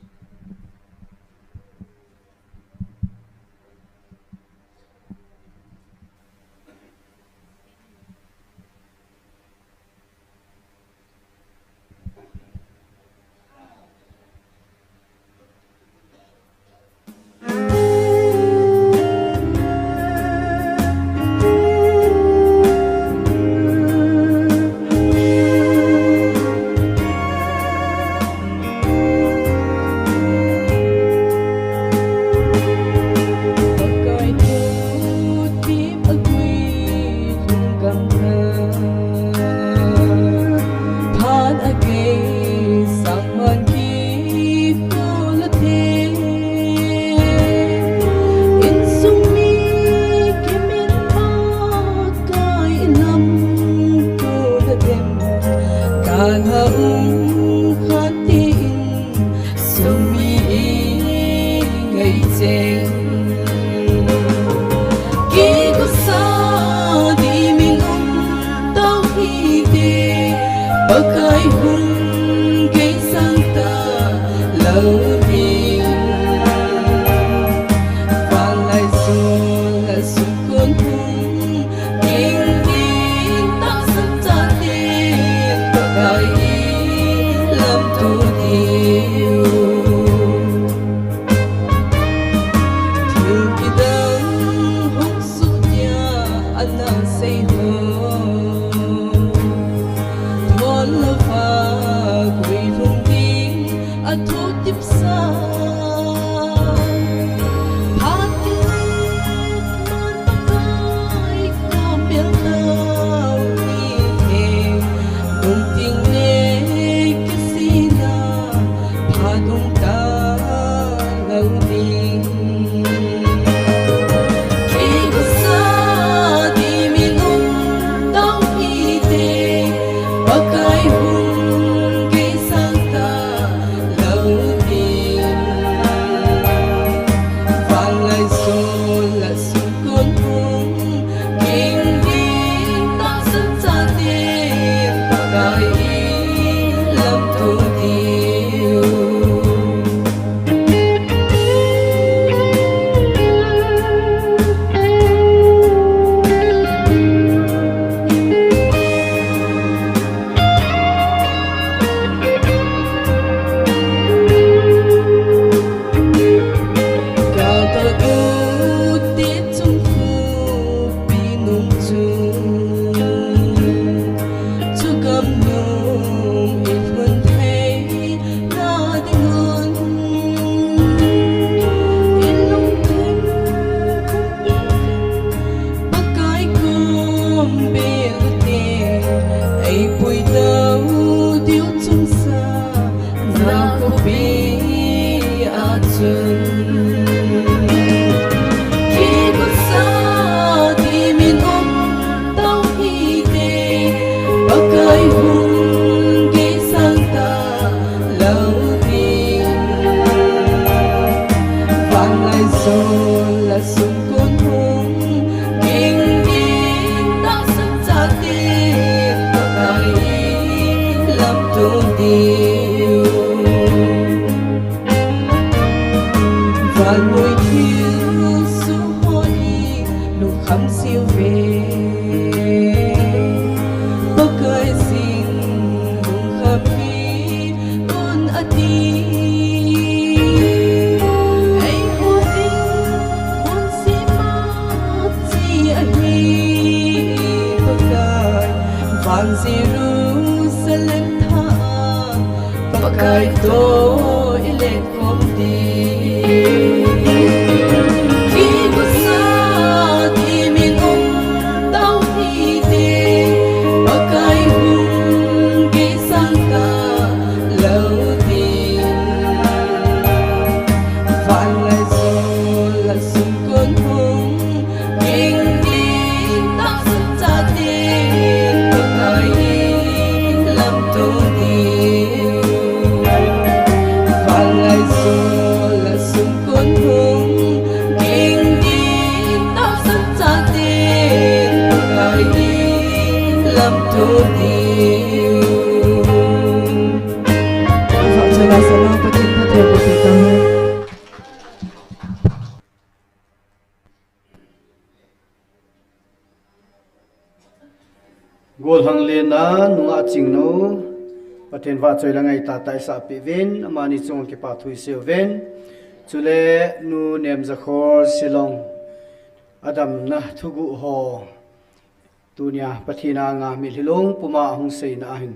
Sei ho, thon lova koi lhung ding a thu tipsa. Phat kilet man Pakai kom bel tau ni the, lungting nei kisina phat um ta lou ding. Kei gusa di min um tau hite, Pakai hung kei sang ta lou ding. Vanlaisol a sungkon hung ging ding tahsan chaten Pakai lamto diu. Kata kute chung khupi nung chung, chu gam nung i lhun thei na ding un. I lungthim Pakai kom bel te, ei pui tau diu chungsa, na khopi a chun. Kei gusa di min um tau hite, Pakai hung kei sang ta lou ding. Vanlaisol a sungkon hung ging ding tahsan chaten Pakai lamto diu. Vannoi thilsoh ho i lungkham jiuve. Pakai jing lungkham hi un ati. Eiho ding mun sima chi ahi Pakai. Van Jerusalem thah a Pakai toh i leng khom ding. Kei gusa di min um tau hite, Pakai hung kei sang ta lou ding. Vanlaisol a sungkon hung ging ding tahsan chaten Pakai lamto diu. Vanlaisol a sungkon hung ging ding tahsan chaten Pakai lamto diu. Vahchoi la sa na Pathen phatthei boh peh tau hen. Golhang Lenna nungah Chingno, Pathen vahchoi la ngaitah tah isah peh uvin, amani chunga kipa thu isei uvin. Chule Nu Nemjakhor Shillong, adamna thuguh ho, tunia Pathen anga mitlhi long puma ahung seina ahin,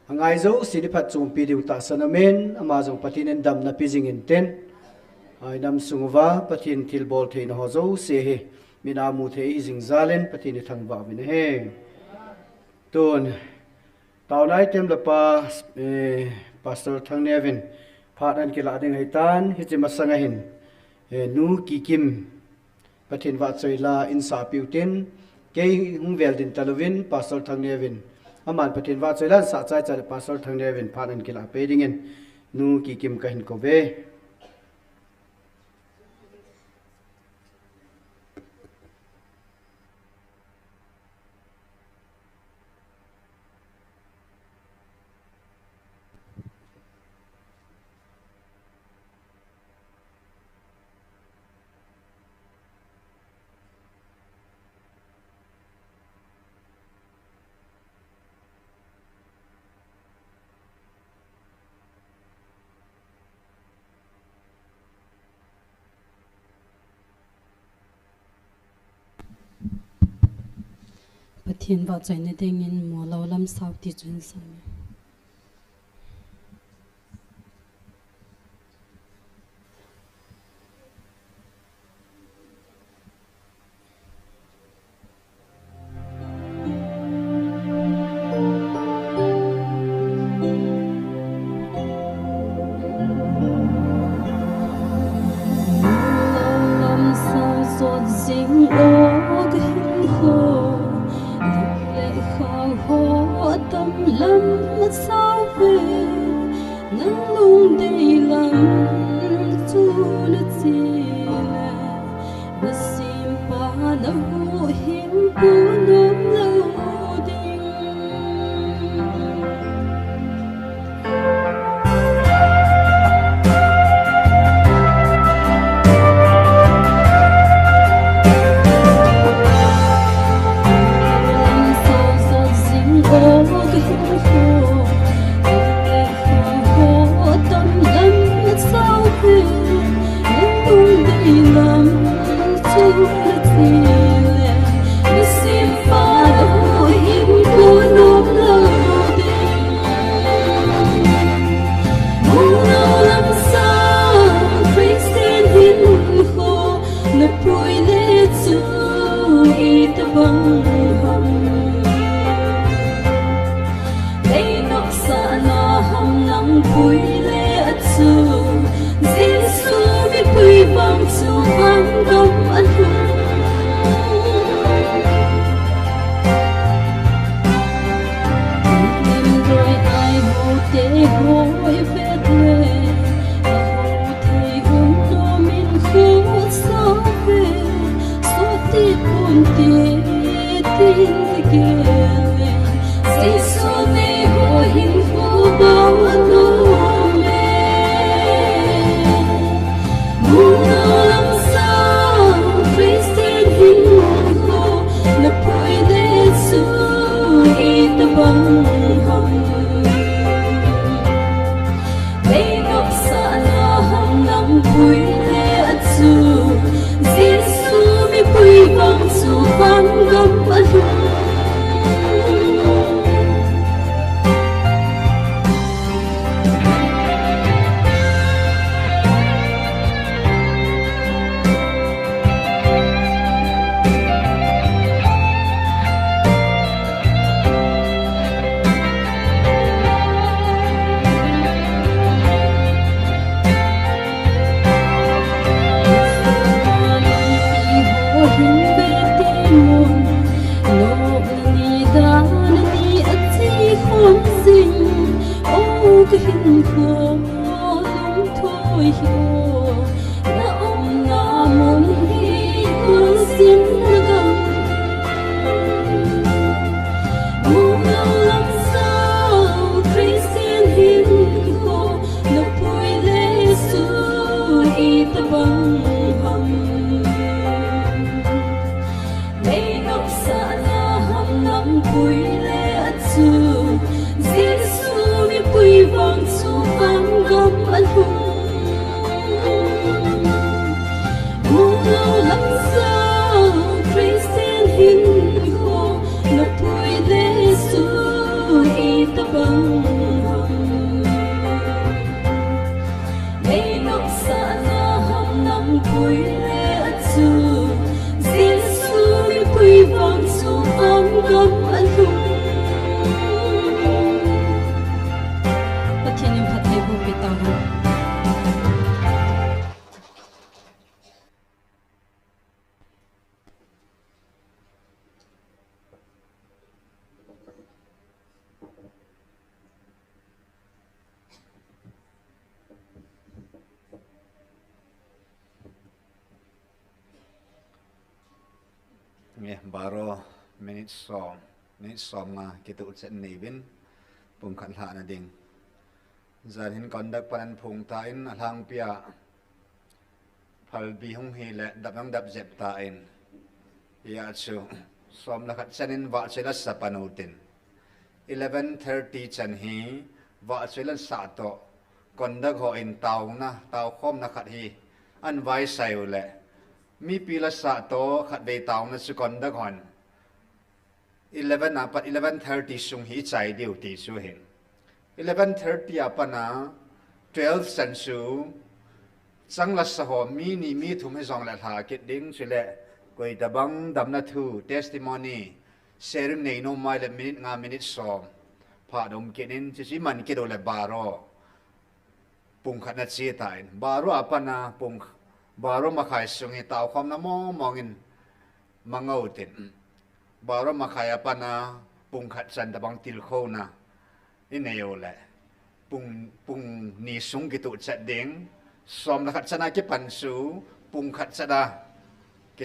angai jouse in iphatchompi diu tahsan aumin, ama jong Pathen in damna pe jing intin, a, inam sung uva Pathen thilbol theina ho jouse hi mit a mu thei ahi jing jal in Pathen ithangvah uvin ahi. Tun, taona item le pa, eh, Pastor Thangneo vin phat ahin kilah ding ahitan, hiche masanga hin, eh, Nu Kikim, Pathen vahchoi la insah peh utin, kei hung vel ding talouvin, Pastor Thangneo vin, aman Pathen vahchoi la insah chai chai le Pastor Thangneo vin phat ahin kilah peh dingin, Nu Kikim kahin kouve. Pathen vahchoina dingin Molou Lamsao ti chu hin sang. Lamsao jot jing o ka hinkho, lam le khao ho atam lam asao ve, nang lungdei lam chu na che le, na sempa na huhhingpu nom lou ding. Christian hinkho na pui le chu itobang ham. Lei nopsahna ham nang pui le achu, Jesu mipui vang chu vangam alhung. Lim roi ai ho te hoi vet le, aho thei hung nom in khu sa ve, sot ti pun ti tin ti ke le, Jesu nei ho hinkho bou anom e. Muna lamsao Christian hinkho na pui le chu itobang ham. Lei nopsahna ham nang pui le achu, Jesu mipui vang chu vangam alhung. Christian hinkho na pui le chu itobang ham. Lei nopsahna ham nang pui le achu, Jesu mipui vang chu vangam alhung. Muna lamsao Christian hinkho na pui le chu itobang ham. Lei nopsahna ham nang pui le achu, Jesu mipui vang chu vangam alhung. Pathen in phattheiboh pi tahen. Nge, baro minute som, minute som nga kituh chet nei uvin, pung khat lhahna ding. Jan hin conduct pan aphong tan, alhangpia phalbi hung hile dap nang dap jep tan. Hia chu som le khat chan in vahchoi la sa pan utin. Eleven thirty chan hi vahchoi la sa toh conduct ho in taona, taokhomna khat hi ahin vaisai u le, mipi la sa toh khatvei taona chu conduct hon Eleven a pat eleven thirty sung hi i chai diu ti chu hin. Eleven thirty a pat a twelve chan chu chang lasa ho mi ni mi thum hi jong le lha kit ding, chule koi tabang damna thu, testimony, sharing nei nom mai le minute nga minute som pha dom kit in, chu chu i man kit u le baro pung khat na chi ta in, baro a pat a pung baro makhai sung hi tao khom na mong mong in mangau tin. Baro makhai a pat a pung khat chan tabang tilkhouna i nei u le pung, pung ni sung kitu chat ding, som le khat chan a kipan chu pung khat chan a ki,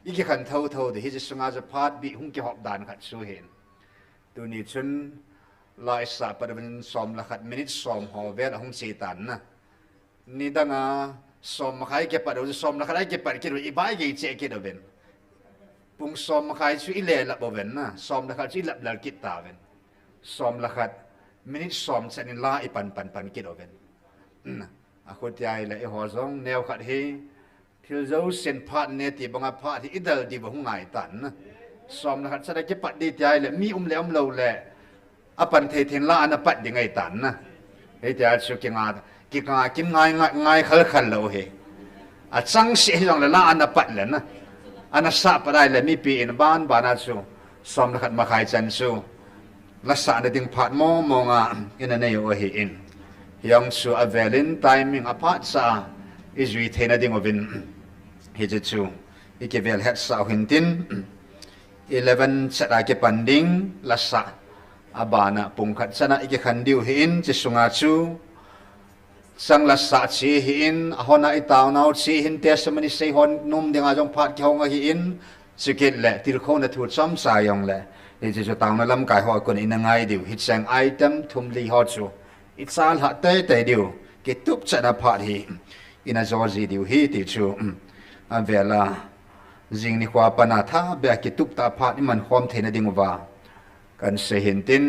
i kikhan tho tho di hi, chu sunga chu phat bih hung kihop dan khat chu hin. Tuni chun la i sah pat uvin som le khat minute som ho vel a hung chi tan na. Nidang a som makhai kipat u, som le khat a kipat kit u, i bai gei che kit uvin. Pung som makhai chu i le lap uvin na, som le khat chu i lap lal kit ta uvin. Som le khat minute som chan in la i pan pan pan kit uvin. A khutia i le i ho jong neo khat hi thil jousen phat ne ti banga phat hi i dal di va hung ngai tan na. Som le khat chan a kipat di tia i le mi um le um lo le a pan thei thei in la ana pat ding ahi tan na. Hei tia chu kinga, kinga, kin ngai, ngai, ngai khal khal lo hi. A chang se hi jong le la ana pat le na. Ana sah pat a i le mipi in ban ban a chu som le khat makhai chan chu la sah na ding phat mong mong a i na nei u ahi in. Hiang chu a vel in timing a phat cha i jui thei na ding uvin. Hi chu chu i kivel het sah u hin tin. Eleven chat a kipan ding la sah. A ban a pung khat chan a i kikhan diu hi in, chi sunga chu chang la sah chi hi in, a hon a i tao nau chi hin, testimony sei hon num ding a jong phat kihong ahi in, chukit le tilkhouna thu chom cha jong le. Hi chu chu taona lamkai ho a kon i na ngai diu, hi chang item thum li ho chu i cha lha tei tei diu, kitup chan a phat hi i na jo ji diu hi ti chu, a vel a jing nikho a pat a tha be a kitup ta phat i man khom thei na ding uva kan sei hin tin,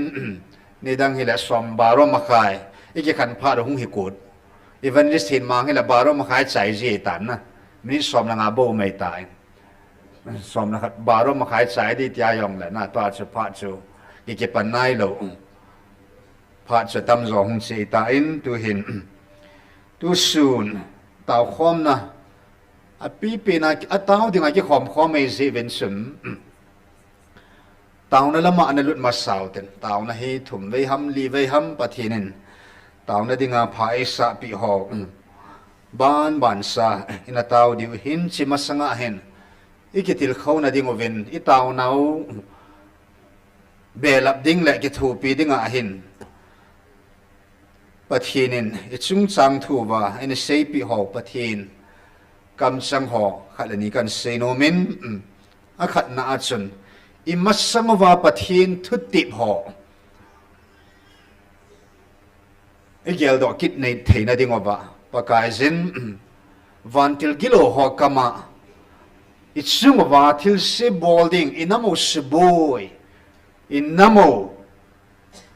nidang hi le som baro makhai i kikhan phat u hung hi kut. Evangelist hin mang hi le baro makhai chai ji tan na. Minute som le nga bou mai ta in. Som le khat baro makhai chai di tia jong le na, tua chu phat chu ki kipan nai lo. Phat chu tam jo hung chi ta in, tu hin, tu sun tao khom na a pipi na a tao ding a kikhom khom ei ji uvin chun, taona lama ana lut masa u tin, taona hi thum vei ham, li vei ham, Pathen in taona dinga pha ei sah pi ho, ban ban sa i na tao diu hin, chi masanga hin i kitilkhouna ding uvin, i taona u belap ding le kithopi dinga hin Pathen in i chungchang thu va i na seipi ho, Pathen kamchang ho khat le ni kan sei nom in, a khatna a chun i masang uva Pathen thutep ho i geldoh kit nei thei na ding uva, Pakai jin, vantil gilou ho kama i chung uva thilse bol ding, i nam u suboi, i nam u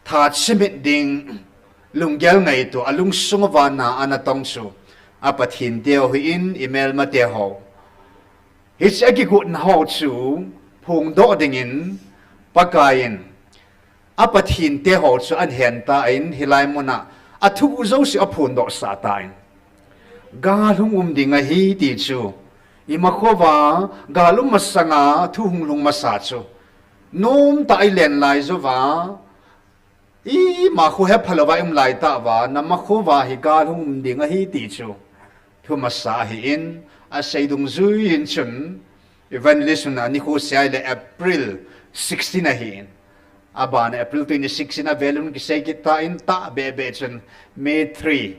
tha chimit ding, lunggel ngaito a lungsung uva na ana tong chu a Pathen te u hi in, i melma te ho. Hiche a kigotna ho chu phongdoh ding in Pakai in a Pathen te ho chu an hen ta in, hilai mun a a thu jouse a phondoh sah ta in, gal hung um ding ahi ti chu i makho va gal um masanga thu hung lhung masa chu nom ta i len lai jo va, i makho he phalo va i um lai ta va, na makho va hi gal hung um ding ahi ti chu thu masa ahi in, a sei dungjui in chun, Evangelist hun a nikho sei a i le April sixteen ahi in. A ban April twenty-six in a vel un kisei kit ta in, tah be be chun May three.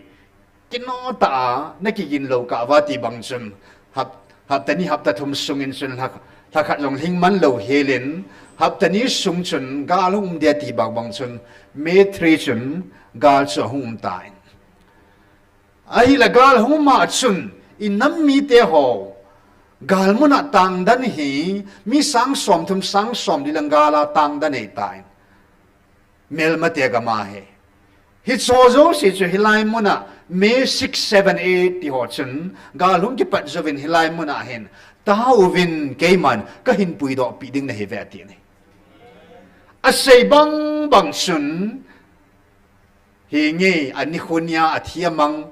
Kino ta a, na kigin lo ka va ti bang chun, hap, hapta ni hapta thum sung in chun lha, lha khat jong lhing man lo hel in, hapta ni sung chun gal hung um dia ti bang bang chun, May three chun gal chu hung um ta in. Ahi la gal hung um a chun, i nam mite ho, gal mun a tangdan hi, mi sang som thum sang som li lang gal a tangdan ei ta in. Melmate gam a hi. Hicho jouse chu hilai mun a May six, seven, eight ti ho chun, gal hung kipat jouvin hilai mun a hin, tauvin keiman ka hin puidoh pi ding nahi ve ati in ahi. Asei bang bang chun, hi nge ani khu nia athi amang,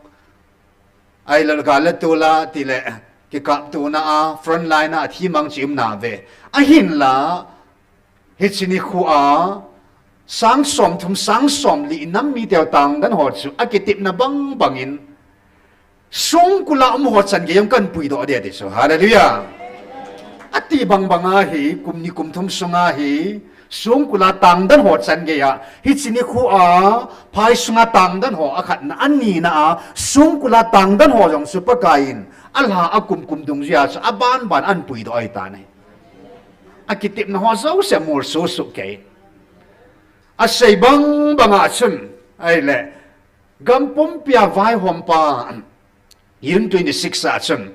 ai lal ga la tu la ti le, kikaptona a, front line a athi mang chi um na ve. Ahinla, hiche ni khu a, sang som thum, sang som li nam mi teu tangdan ho chu, akitepna bang bangin, songkul a um ho chan gei jong kan puidoh ding ati chu. Hallelujah. Ati bang bang ahi, kum ni kum thum sunga hi, songkul a tangdan ho chan gei a, hiche ni khu a, phai sunga tangdan ho akhatna, anina a, songkul a tangdan ho jong chu Pakaiyin, alha a kum kum dungjuia chu, aban ban an puidoh ahi tan ahi. Akitepna ho jouse mol susu kei. Asei bang bang a chun, ahile, gam pumpia vaihompa, June twenty-six a chun,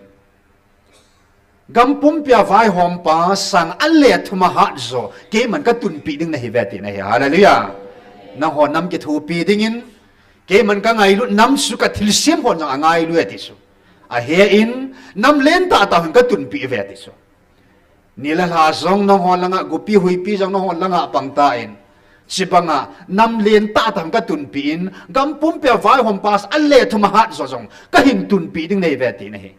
gam pumpia vaihompa sang a le thum a hat jo, keiman ka tunpi ding nahi ve tina ahi. Hallelujah. Nangho nam kithopi dingin, keiman ka ngailut nam chu ka thilsem hon jong angailu e ti chu. Ahe in, nam len tah tah hon ka tunpi ve ti chu. Ni le lha jong nangho langa, gopi huipi jong nangho langa pang tan. Chibanga, nam len tah tah hon ka tunpi in, gam pumpia vaihompa a le thum a hat jo jong, ka hin tunpi ding nahi ve tina ahi.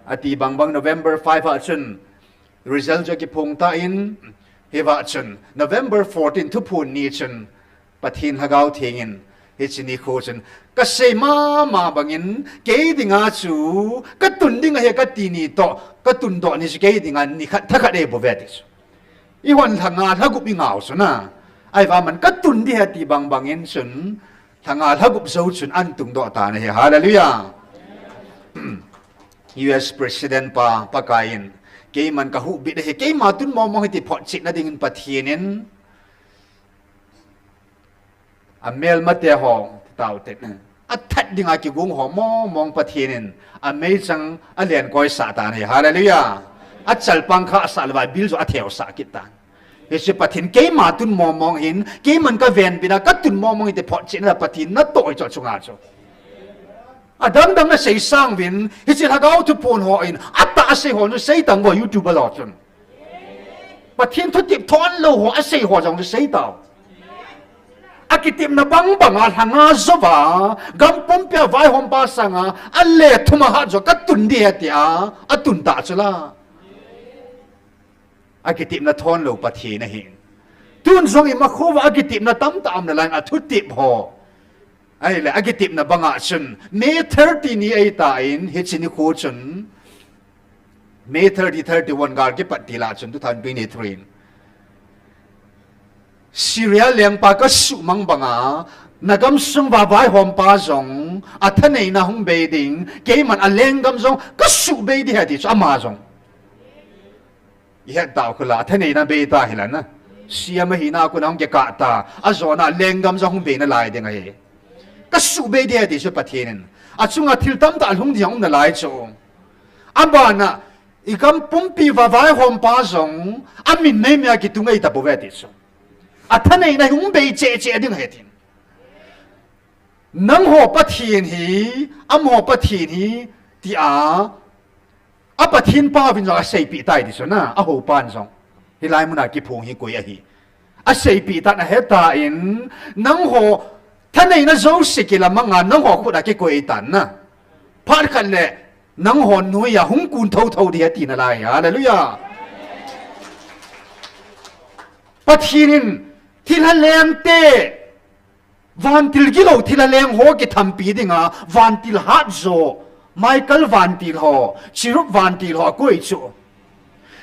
Ati bang bang November five a chun, result chu kiphong tan, hiva chun, November fourteen thuphon ni chun, Pathen Lhagao Thengin, hiche ni khu chun, ka sei mama bangin, kei dinga chu, ka tun ding ahi ka ti ni toh, ka tundoh ni chu kei dinga ni khat, tha khat eibol ve ti chu. Eihon lha nga lha gup ingau chu na. Ahivangin ka tun ding ahi ti bang bangin chun, lha nga lha gup jou chun an tungdoh tan ahi. Hallelujah. U S President pa, Pakaiyin, keiman ka huhbit ahi, keima tun mong mong hi ti photchetna dingin Pathen in, amelmate ho, tao te, athat dinga kigong ho mong mong Pathen in, ameichang alen koisah tan ahi. Hallelujah. Achalpang kha asah lou va, bil jo atheu sah kit tan. Hiche Pathen keima tun mong mong hin, keiman ka venbit a, ka tun mong mong hi ti photchetna Pathen natoh hi chu chunga chu. Adang dang nasei sang uvin, hiche Lhagao thuphon hon, atah a sei ho chu sei tang vo YouTube a lo chun. Pathen thutep thon lou ho asei ho jong chu sei tao. Akitepna bang bang a lha nga jou va, gam pumpia vaihompa sanga, a le thum a hat jo ka tun ding ahi tia, atun ta chu la. Akitepna thon lou Pathen ahi. Tun jong ima kho va akitepna tamtah um nalai in athutep ho. Ahile, akitepna banga chun, May thirty ni ahitan, hiche ni khu chun, May thirty, thirty-one gal kipat til a chun, two thousand twenty-three in. Syria lengpa ka suhmang banga, na gamsung va vaihompa jong, athaneina hung bei ding, keiman a lenggam jong, ka suhbei ding ahi ti chu ama jong. Ihet tau khu la, athaneina bei ta hi la na. Siam ahina khu na hung kikah ta, ajona lenggam jong hung bei nalai ding ahi. Ka suhbei ding ahi ti chu Pathen in. Achunga thil tamtah lhung ding um nalai chu. Abana, i gam pumpi va vaihompa jong, amin meimei a kitung ahi tapouve ti chu. Athaneina hung bei cheh cheh ding ahi tin. Nangho Pathen hi, amaho Pathen hi, tia, a Pathen pauvin jong aseipeh tai ti chu na, ahoupan jong. Hilai muna kiphong hi koi ahi. Aseipeh tan ahetan, nangho thaneina jouse kilamanga, nangho khut a kikoi tan na. Phat khat le, nangho noiya hung kun thotho ding ahi tina lai. Hallelujah. Pathen in, thilha leng te, vantil gilou thilha leng ho kithampi dinga, vantil hat jo, Michael vantil ho, Cherub vantil ho, akoi chu.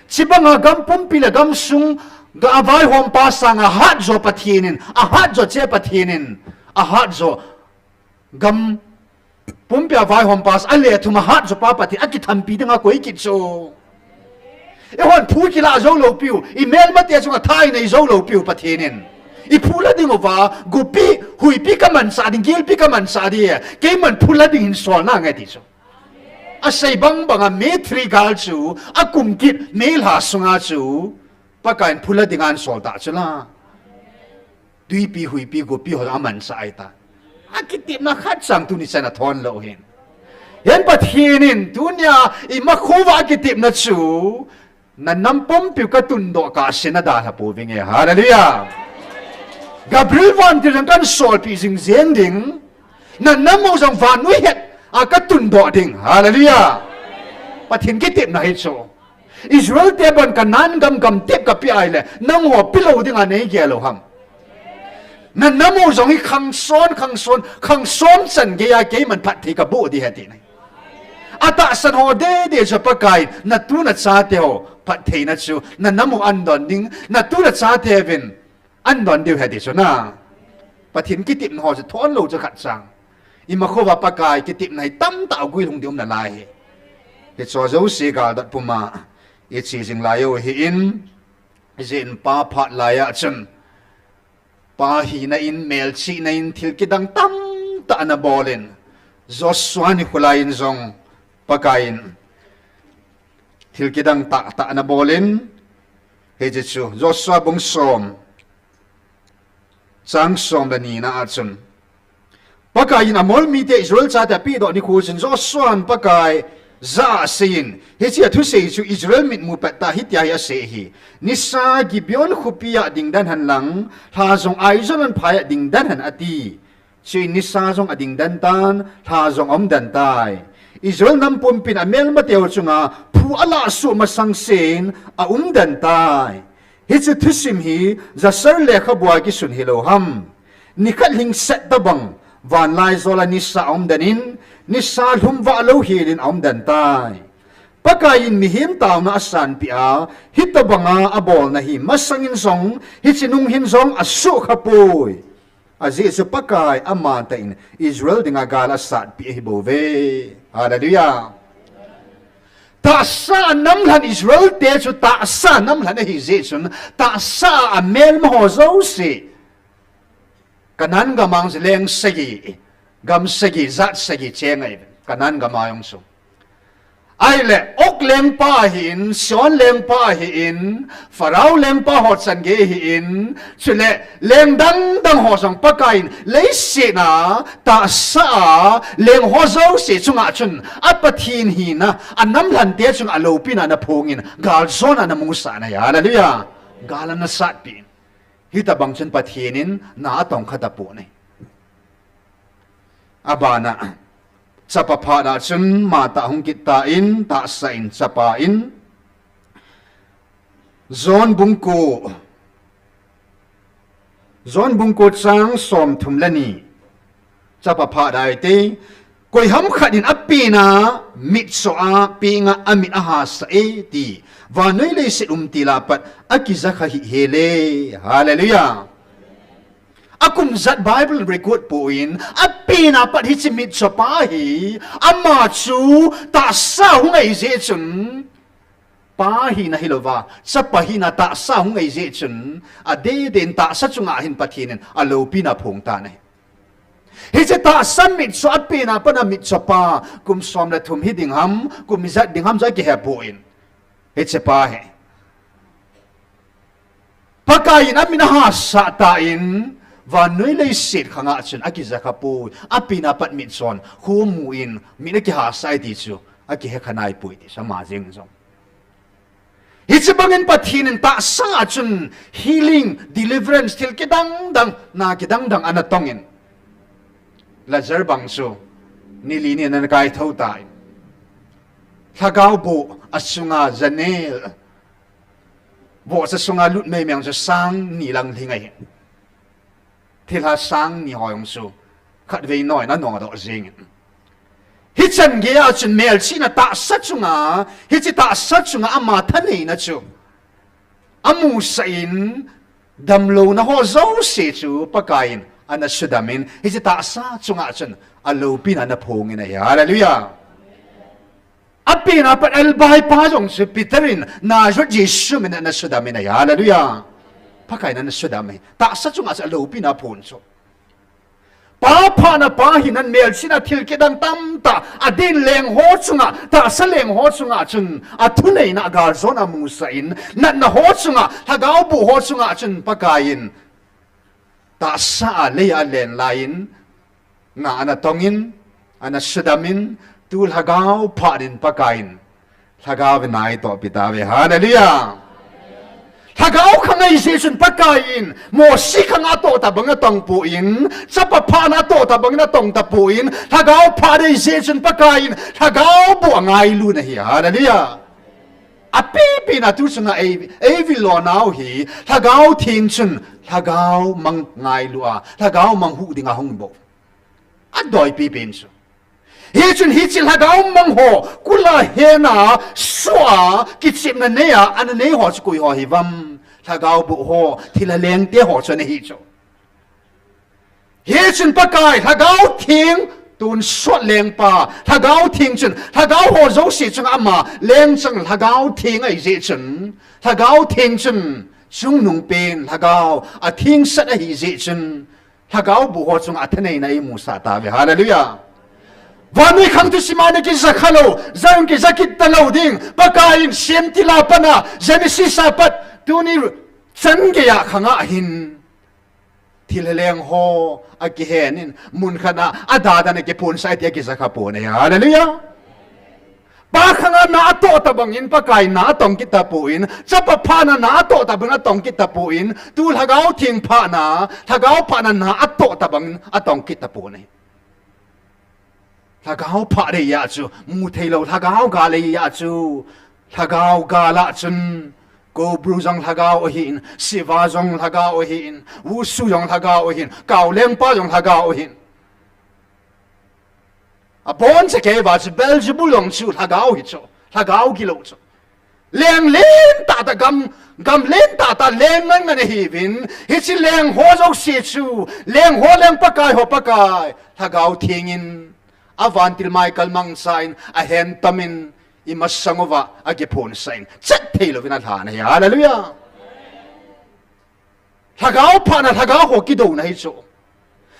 Chibanga gam pumpi le gamsung, ga vaihompa sanga hat jo Pathen in, ahat jo cheh Pathen in, ahat jo gam pumpi a vaihompa, a le thum a hat jo pa Pathen, akithampi dinga koi kit chu. Eihon phu kila jou lou piu, i melmate chunga thaneina jou lou piu Pathen in. I phu la ding uva, gopi, huipi ka mansah ding, gilpi ka mansah ding, keiman phu la ding hin sol nange ti chu. Asei bang banga May three gal chu, akum kit, May lha sunga chu, Pakaiyin phu la dinga ahin sol ta chu la. Tuipi, huipi, gopi ho amansah ahitan. Akitepna khat chang tuni chan athon lou hin. Hin Pathen in tunia ima kho va akitepna chu, na nam pumpiu ka tundoh kah a sin adalha pouvinge. Hallelujah. Gabriel vantil jong kahin solpeh jing jeng ding. Natna mou jong vannoi het a katun doh ding. Hallelujah. Pathen kitepna hi chu. Israel te bon Canaan gam gamtep kapeh ahile, nangho pelou dinga nei gel u ham? Natna mou jong hi khang som, khang som, khang som chan geiya keiman phatthei kaboh ding ahi ati nai. Atahsan ho dede chu Pakaiyin, natu nachate ho phattheina chu, natna mou ahin don ding, natu nachate uvin ahin don diu ahi ati chu na. Pathen kitepna ho chu thon lou chu khat chang. Ima khova Pakai kitepna hi tamtah aguilhung ding um nalai hi. Hiche jouse galdot puma iche jing lai u ahin, ijeh inem Pa phat laiya chun, Pa hina in, melchihna in, thil kidang tamtah ana bol in, Joshua nikho laiyin jong Pakaiyin thil kidang tamtah ana bol in, hiche chu Joshua bung som, chang som le ni na a chun, Pakaiyin Amor mite Israel chate apehdoh nikho chun Joshua'n Pakai jah a aseiyin, hiche athusei chu Israel mitmu pettah hitia hi asei ahi. Nisa Gibeon khopi a dingden hen lang, lha jong Aijalon phai a dingden hen ati. Chuin nisa jong adingden tan, lha jong aumden tai. Israel nam pumpin amelmateu chunga phu alah soh masang sen aumden tai. Hiche thusim hi Jasher lekhabua kisun hilou ham? Nikhat lhingset tobang, vanlaijol a nisa aumden in, nisa lhum vahlou helin aumden tai. Pakaiyin mihem taona asanpeh a, hitobanga abolna hi masangin jong, hiche nung hin jong asohkhapoi. Ajeh chu Pakai amatah in Israel dinga gal asatpeh ahibouve. Hallelujah. Tahsa a namlhen Israel te chu tahsa namlhen ahi jeh chun, tahsa a amelma ho jouse, Canaan gam a jong leng sagi, gam sagi, jat sagi cheng ahi, Canaan gam a jong chu. Ahile, Og lengpa ahin, Sihon lengpa ahin, Pharaoh lengpa ho chan gei ahin, chule leng dangdang ho jong Pakaiyin leiset a tahsa a leng ho jouse chunga chun a Pathen hina, anamlhen te chunga aloupina ana phongin, galjona ana musah in ahi. Hallelujah. Gal ana satpeh in. Hitobang chun Pathen in na atong kha tapon ahi. Abana, chapa phat a chun matah hung kit tan, tahsa in chapa in, John bung ko, John bung ko chang somthum le ni, chapa phat a hiti, koiham khat in apen a mitcho a peng a amit ahasah e ti, vannoi leiset umtil a pat akijakha hih hel e. Hallelujah. Akum jat Bible record poi, apen a pat hiche mitchopa hi, ama chu tahsa hung ahi jeh chun, Pa hina hilouva, chapa hina tahsa hung ahi jeh chun, adeh deh in tahsa chunga hin Pathen in aloupina aphong tan ahi. Hiche tahsa mitcho apen a pat a mitchopa, kum som le thum hiding ham, kum ijat ding ham chu akihepoi. Hichepa hi Pakaiyin amit ahasah tan, vannoi leiset khanga chun akijakha poi, apen a pat mitchon, khomu in, mit akihasah e ti chu, akihekha naipoi ti chu ama jeng jong. Hiche bangin Pathen in tahsa a chun healing, deliverance, thil kidang dang, na kidang dang ana tongin, Lazar bang chu ni li ni ana kaithou tan, lhagao boh a sunga janel, bohcha sunga lut meimei chu sang ni lang lhing ahi. Thilha sang ni ho jong chu khatvei noiya ana nodoh jengin, hichan geiya chun melchihna tahsa chunga, hiche tahsa chunga ama thaneina chu amusah in, damlouna ho jouse chu Pakaiyin ana sudamin, hiche tahsa chunga chun aloupina ana phongin ahi. Hallelujah. Apen a pat albai pa jong chu Peter in Nazareth Jesu min a ana sudamin ahi. Hallelujah. Pakaiyin ana sudam ahi. Tahsa chunga chu aloupina aphon chu, Pa phatna, Pa hina, melchihna thil kidang tamtah, adin leng ho chunga, tahsa leng ho chunga chun athuneina, galjona amusah in, natna ho chunga, lhagao boh ho chunga chun Pakaiyin tahsa a leiya alen laiyin, na ana tongin, ana sudamin, tu lhagao phatnin Pakaiyin lhagao vin eitohpi tauve. Hallelujah. Lhagao khang Hijeh chun Pakaiyin Mosi khang a toh tabang a tong poi, chapa phatna a toh tabang a tong tapoi, lhagao phat hijeh chun Pakaiyin lhagao boh angailu ahi. Hallelujah. Apipi na tu chunga ei, ei vil lo nau hi, lhagao theng chun lhagao mang ngailu a, lhagao mang hu dinga hung bou. Adoi pipi in chu. Hichun hiche lhagao mang ho, kula hena, sua, kichepna nei a, ana nei ho chu koi ho hivam. Lhagao boh ho, thilha lengte ho chu ana hi chu. Hichun Pakai, lhagao theng, tonsot lengpa, lhagao theng chun, lhagao ho jouse chunga ama, lengchang lhagao theng ahijeh chun, lhagao theng chun, chungnungpen, lhagao, athengsat ahijeh chun, lhagao boh ho chunga athaneina eimusah tauve. Hallelujah. Vannoi khang thusim a na kija kha lou, jong kija kit talou ding, Pakaiyin semtil a pat a, Genesis a pat, tuni chan geiya khang a hin. Thilha leng ho akihen in, mun khat a, adada na kiphonsah e tia kija kha pon ahi. Hallelujah. Pa khang a na atoh tabang in, Pakai na atong kit tapon, chapa phatna na atoh tabang in atong kit tapon, tu lhagao theng phatna, lhagao phatna na atoh tabang in atong kit tapon ahi. Lhagao phat ahi a chu, mu thei lou, lhagao gal ahi a chu, lhagao gal a chun, Kobru jong lhagao ahin, Siva jong lhagao ahin, Wusu jong lhagao ahin, Kaolengpa jong lhagao ahin. Abon chakei va chu Beelzebul jong chu lhagao hi chu, lhagao gilou chu. Leng lentah tah gam, gam lentah tah leng ngan ngan ahiuvin, hiche leng ho jouse chu, leng ho leng Pakai ho Pakai, lhagao theng in, avantil Michael mangcha in, ahen tom in, imasang uva, akiphonsah in, chet thei louvin alhan ahi. Hallelujah. Lhagao phatna, lhagao ho kidouna hi chu.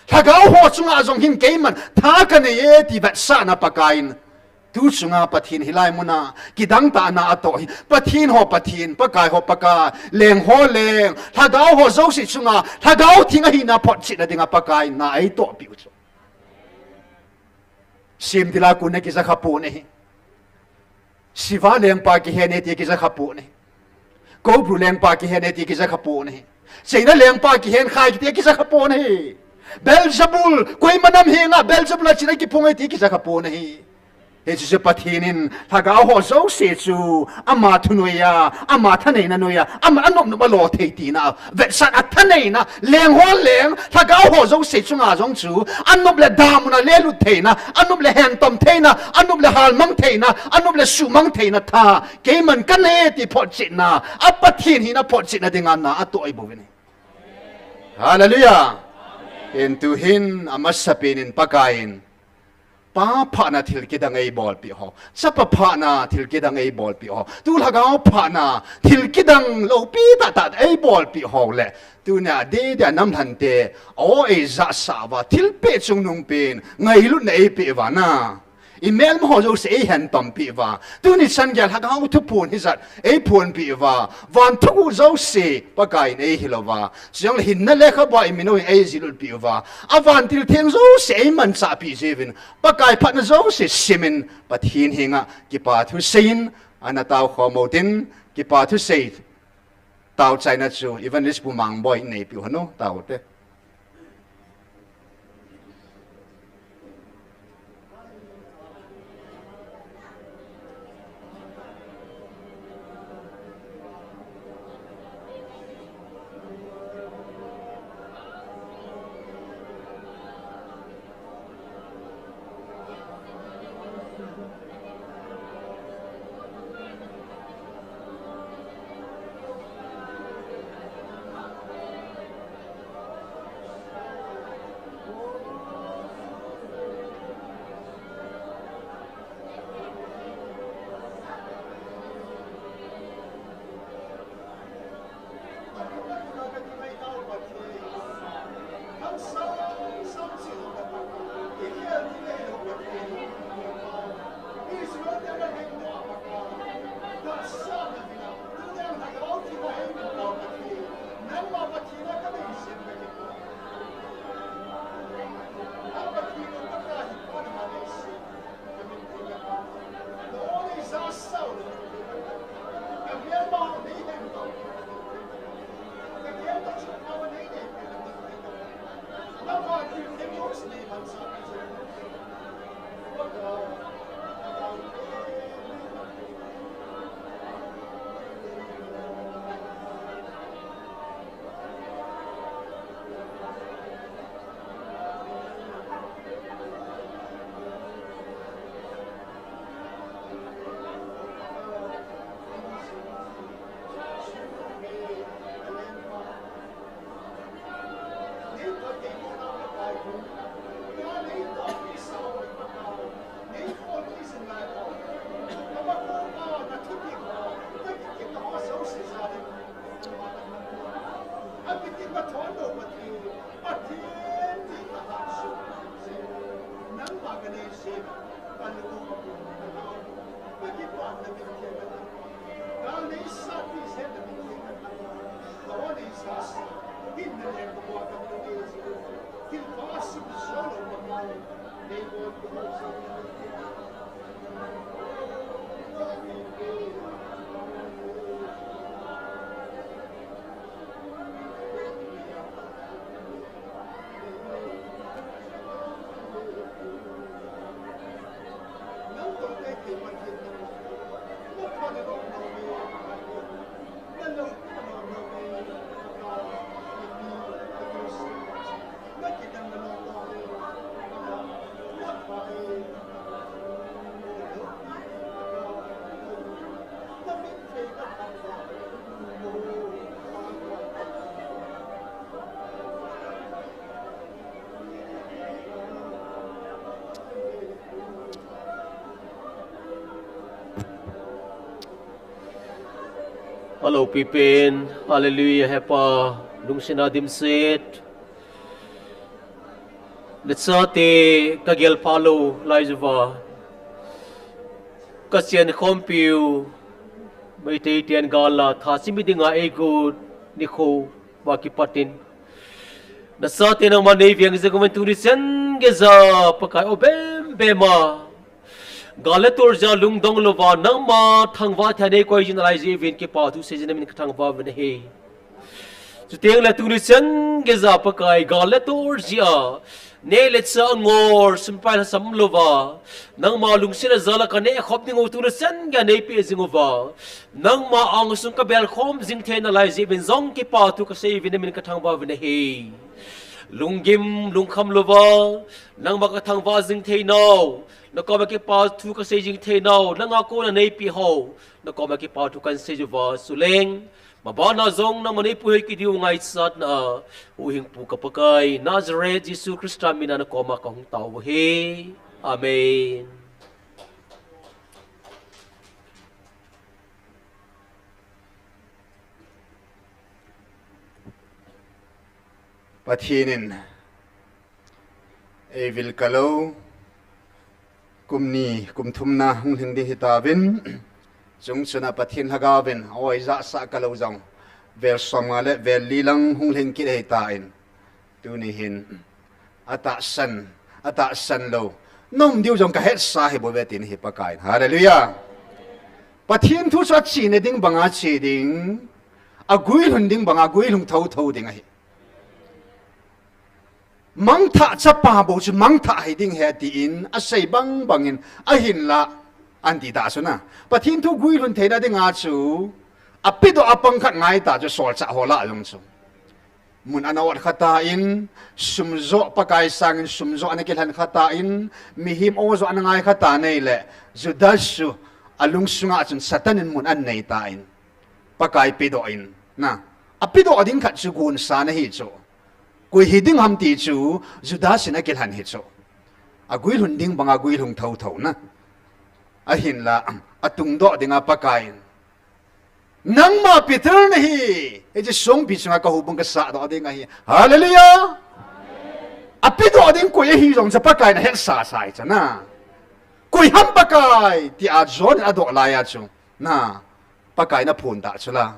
Lhagao ho chunga jong hin keiman tha kanei e ti vetsahna Pakaiyin. Tu chunga Pathen hilai muna kidang tah a na atoh hi. Pathen ho Pathen, Pakai ho Pakai, leng ho leng, lhagao ho jouse chunga, lhagao theng ahina photchetna dinga Pakaiyin na eitohpeh u chu. Semtil a kon a kija kha pon ahi. Siva lengpa kihen e ti kija kha pon ahi. Kobru lengpa kihen e ti kija kha pon ahi. China lengpa kihen khai ti kija kha pon ahi. Beelzebul, koima nam henga Beelzebul a china kiphong e ti kija kha pon ahi. Hiche chu Pathen in lhagao ho jouse chu ama thu noiya, ama thaneina noiya, ama anop nop a lo thei tina, vetsahna thaneina, leng ho leng, lhagao ho jouse chunga jong chu, anop le damuna lelut theina, anop le hentom theina, anop le halmang theina, anop le suhmang theina tha, keiman kanei e ti photchetna, a Pathen hina photchetna dinga na atoh ahi bouvin ahi. Hallelujah. Hintu hin amasapen in Pakaiyin Pa phatna thil kidang eibolpeh ho, chapa phatna thil kidang eibolpeh ho, tu lhagao phatna thil kidang loupi tahtah eibolpeh ho le, tunia didi a namlhante, o eijahsah uva, thilpeh chungnungpen ngailutna eipeh uva na, imelma ho jouse eihen tompeh uva, tuni chan geiya lhagao thuphon hijat eiphonpeh uva, van thuguh jouse Pakaiyin eihil uva, chujongle hinna lekhabua imin u hin eijih lutpeh uva, avantil theng jouse eimanchahpeh jiuvin, Pakai phatna jouse simin Pathen henga kipa thusei in ana taokhom utin, kipa thusei taochaina chu Evangelist Pu Mangboi in neipeh u hon, tao te. Ka thon lo Pathen, Pathen ti ka ha su. Nangma ka nei se, ka lu ka pu, ka ha. Ka kipa na min te ka. Ka nei sa ti se na min te ka. Ka o nei sa sa. Hin na le ka bua ka lu nei se. Hin ka su so lo ka ha. Nei ko ko sa. Hello, pipin. Hallelujah, hepa. Lungsin a dimset. Nachate ka gel pha lou lai juva. Ka sian khompiu. Meitei tian gala tha simi dinga eigut nikho va kipatin. Nachate nangma nei veng jeh uvin tuni chan geiya Pakai o bem bema. Gal le tor jeh a lungdong louva, nangma thangvah thei a nei koi jing nalai jeh uvin kipa thu sei jing namin ka thangvah uvin ahi. Chuteng le tuni chan geiya Pakai gal le tor jeh a, nei le chah ngol, sum pai lhasam louva, nangma lungset le jal a ka neh khop ding u tuni chan geiya nei pe jing uva, nangma angsung ka bel khom jing thei nalai jeh uvin jong kipa thu ka sei uvin namin ka thangvah uvin ahi. Lunggim, lungkham louva, nangma ka thangvah jing thei nau, na koma kipa thu ka sei jing thei nau, nanga kona nei pe ho, na koma kipa thu kan sei uva, chuleng, mabana jong nangma nei pu hei kiti u ngaichatna a, Huhhingpu ka Pakai, Nazareth Jesu Christa mina na koma ka hung tao u ahi. Amen. Pathen in eivil kalou, kum ni, kum thumna hung lhing ding hitauvin, chung chuna Pathen Lhagaovin a-oi jahsah kalou jong, vel somnga le vel li lang hung lhing kit ahitan, tuni hin, atahsan, atahsan lou, nom diu jong ka hetsa ahi bouve tin ahi Pakai. Hallelujah. Pathen thu chu achena ding banga che ding, aguilhun ding banga guilhung thotho ding ahi. Mangthah chapa bou chu mangthah hiding ahi tin asei bang bangin ahinla, anti ta chu na. Pathen thu guilhun theina dinga chu, apedoh apang khat ngai ta chu solchah ho lah jong chu. Mun ana ot kha tan, sum joh Pakai sangin sum joh ana kilhen kha tan, mihem o joh ana ngai kha tan ahile, Judas chu alungsunga chun Satan in mun anei tan. Pakai pedoh in, na, apedoh ding khat chu gonsa ana hi chu. Koi hiding ham ti chu Judas in akilhen hi chu. Aguilhun ding banga guilhung thotho na. Ahinla, atungdoh dinga Pakai in, nangma Peter nahi, hiche songpi chunga ka houbung ka sahdoh ding ahi. Hallelujah! Apedoh ding koi ahi jong chu Pakai in ahetsasa ahi chu na. Koi ham Pakai, tia John in adoh laiya chu, na, Pakai in aphon ta chu la.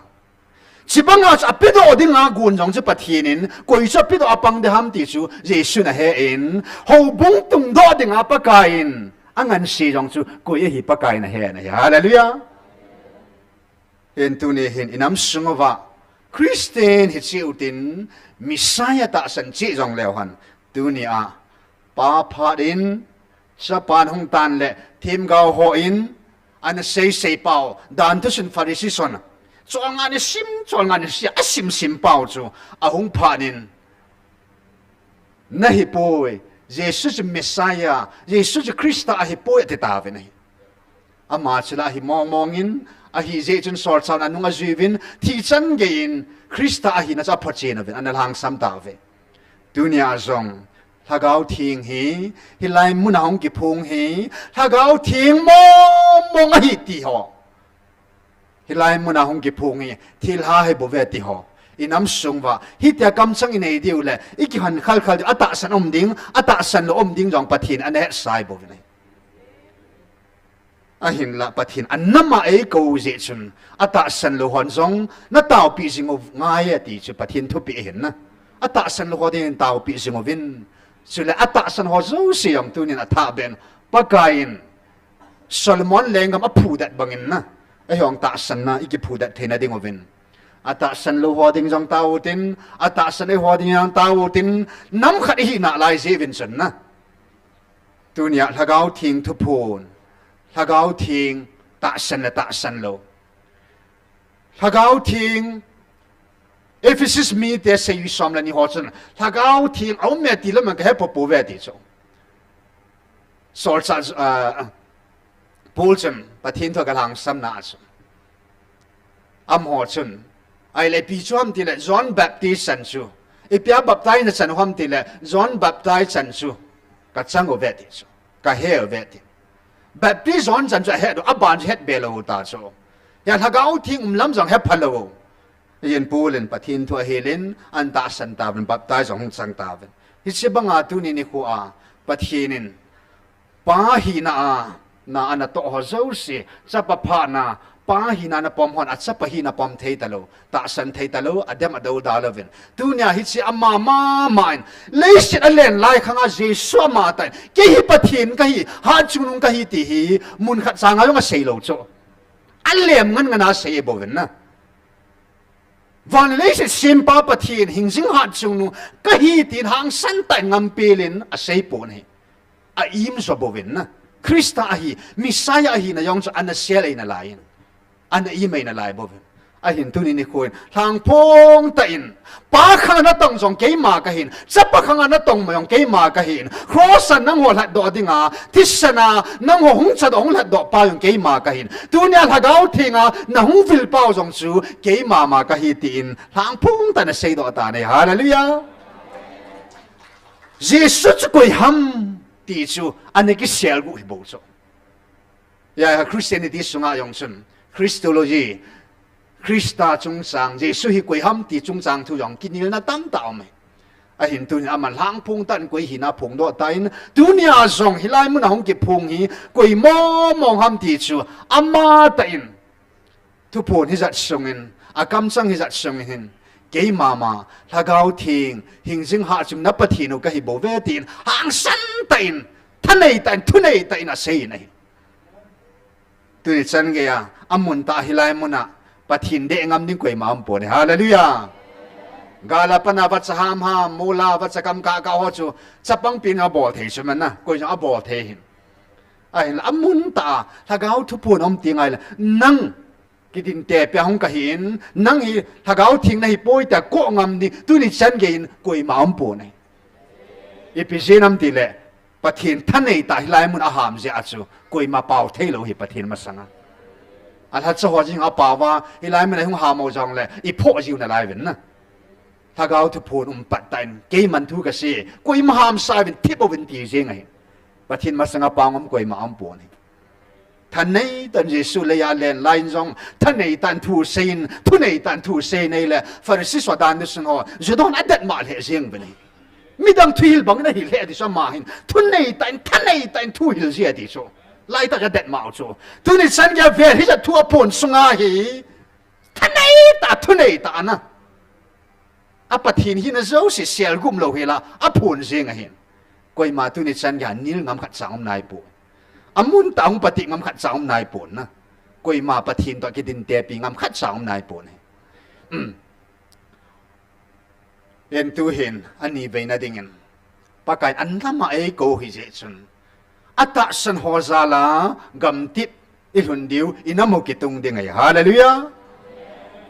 Chibanga chu apedoh dinga gon jong chu Pathen in, koi chu apedoh apang ding ham ti chu Jesu in ahen, houbung tungdoh dinga Pakai in anganse jong chu koi ahi Pakai in ahen ahi. Hallelujah! Hin tuni hin inam sung uva Christian hicheh utin, Messiah tahsan cheh jongleu hen, tunia pa phat in, chapan hung tan le themgao hon ana seisei pau, danthu sun Pharisee son, cholngah in asim, cholngah in asia, asim sim pau chu ahung phat in, nahipoi, Jesu chu Messiah, Jesu chu Christa ahipoi, ati tauvin ahi. Ama chu la ahi mong mongin, ahi jeh chun solchahon anung ajuiuvin, thi chan geiyin Christa ahina chu aphochen uvin, ana lhangsam tauve. Tunia jong, Lhagao Theng hi, hilai muna hung kiphong hi, Lhagao Theng mong mong ahi ti ho. Hilai muna hung kiphong hi, thilha ahibouve ti ho. I nam sung uva, hitia kamchang i nei diu le, i kihon khalkhal diu, atahsan um ding, atahsan lou um ding jong Pathen in ana hetsah bou ve. Ahinla Pathen in anam a eikou jeh chun, atahsan lou hon jong, na taopi jing u ngai e ti chu Pathen thupeh ahin na. Atahsan lou ho dingin taopi jing uvin. Chule atahsan ho jouse jong tunin athah ben. Pakai in Solomon lenggam aphudet bangin na, eihon tahsanna i kiphudet theina ding uvin. Atahsan lou ho ding jong tao utin, atahsan eiho ding jong tao utin, nam khat ihi nalai jeh uvin chun na. Tunia Lhagao Theng thuphon, Lhagao Theng tahsan le tahsan lou. Lhagao Theng, Ephesus mite sei som le ni ho chun, Lhagao Theng aum e ti lam in kahe popo ve ti chu. Solchah, ah, Paul chun, Pathen thu a kalhangsamna a chu. Amaho chun, ahile ipi chu ham tile, John Baptist chan chu. Ipi a baptize na chan u ham tile, John Baptist chan chu. Kachang uve ti chu. Kahe uve ti. Baptist John chan chu ahe diu, aban chu het be lou ta chu. Hia Lhagao Theng um lam jong hepha lou. Ijeh inem Paul in Pathen thu ahilin, ana tahsan tauvin, baptize jong hung chang tauvin. Hiche banga tuni nikho a, Pathen in, Pa hina a, na ana toh ho jouse, chapa phatna, Pa hina a na pom hon, achapa hina pom thei talou, tahsan thei talou, adem adou da louvin. Tunia hiche ama mama in, leiset alen lai khang a Jesu ama tah in, kei hi Pathen kahi, Hatchungnung kahi ti hi, mun khat chang a jong asei lou chu. Alem ngan ngan a asei bouvin na. Van le leiset sempa Pathen hingjing Hatchungnung kahi tin hangsan tah in ngampel in asei pon ahi. A-im jo bouvin na. Christa ahi, Messiah ahina jong chu ana sel eina lai in. Ana-im eina lai bouvin. Ahin tuni nikho in, lhangphong tah in, Pa khang a na tong jong keima kahin, chapa khang a na tong ma jong keima kahin, cross a nangho lhatdoh dinga, thisan a nangho hung chadoh, hung lhatdoh pa jong keima kahin. Tunia Lhagao Theng a na hung vil pau jong chu keima ma kahi tin, lhangphong tah in asei doh tan ahi. Hallelujah. Jesu chu koi ham ti chu ana kisel gu hi bou chu. Hia Christianity sunga jong chun, Christology, Christa chungchang, Jesu hi koi ham ti chungchang thu jong kinelna tamtah aum e. Ahin tunia aman lhangphong tah in koi hina phongdoh tan, tunia jong hilai mun a hung kiphong hi koi mong mong ham ti chu, ama tah in thuphon hijat sungin, akamchang hijat sungin hin, keima ma, Lhagao Theng, hingjing Hatchungnung na Pathen u kahi bou ve tin, hangsan tah in, thanei tah in, thunei tah in asei in ahi. Tuni chan geiya, amun tah a hilai mun a, Pathen deh ngam ding koima um pon ahi. Hallelujah. Gal a pat a vacha ham ham, mol a vacha kam kah kah ho chu, chapang pen in abol thei chu man na, koi jong abol thei hin. Ahinla, amun tah a, Lhagao thuphon um ti ngai le, nang, kidinte pia hung kahin, nang hi Lhagao Theng nahi poi tia koh ngam ding, tuni chan geiyin koima um pon ahi. Ipi jeh inem tile, Pathen thanei tah hilai mun a aham jeh a chu, koima pao thei lou hi Pathen masanga. Alhacha ho jing apao va, hilai mun a hung ham u jong le, iphoh jiu nalai uvin na. Lhagao thuphon um pat tah in, keiman thu kasei, koima hamsa uvin, thip uvin ti jeng ahi. Pathen masanga pao ngam koima um pon ahi. Thanei tah in Jesu leiya alen lai in jong, thanei tah in thu seiyin, thunei tah in thu seiyin ahile, Pharisee ho dan ding sun ho, Juda hon adet ma lheh jeng uvin ahi. Midang thuhil bangin ahil lheh ding chu ama hin, thunei tah in, thanei tah in thu hil ji ati chu. Lai tah a adet ma u chu. Tuni chan geiya vel hijat thu aphon sunga hi, thanei tah, thunei tah ana. A Pathen hina jouse sel gum lou hela, aphon jeng ahin. Koima tuni chan geiya nil ngam khat cha um nai pon. Amun tah a hung pati ngam khat cha um nai pon na. Koima Pathen toh kidinte pi ngam khat cha um nai pon ahi. Um. Hijeh chun tuhin, ani veina dingin. Pakai in anam a eikou hijeh chun. Atahsan ho jal a, gamtip, ilhun diu, inam u kitung ding ahi. Hallelujah.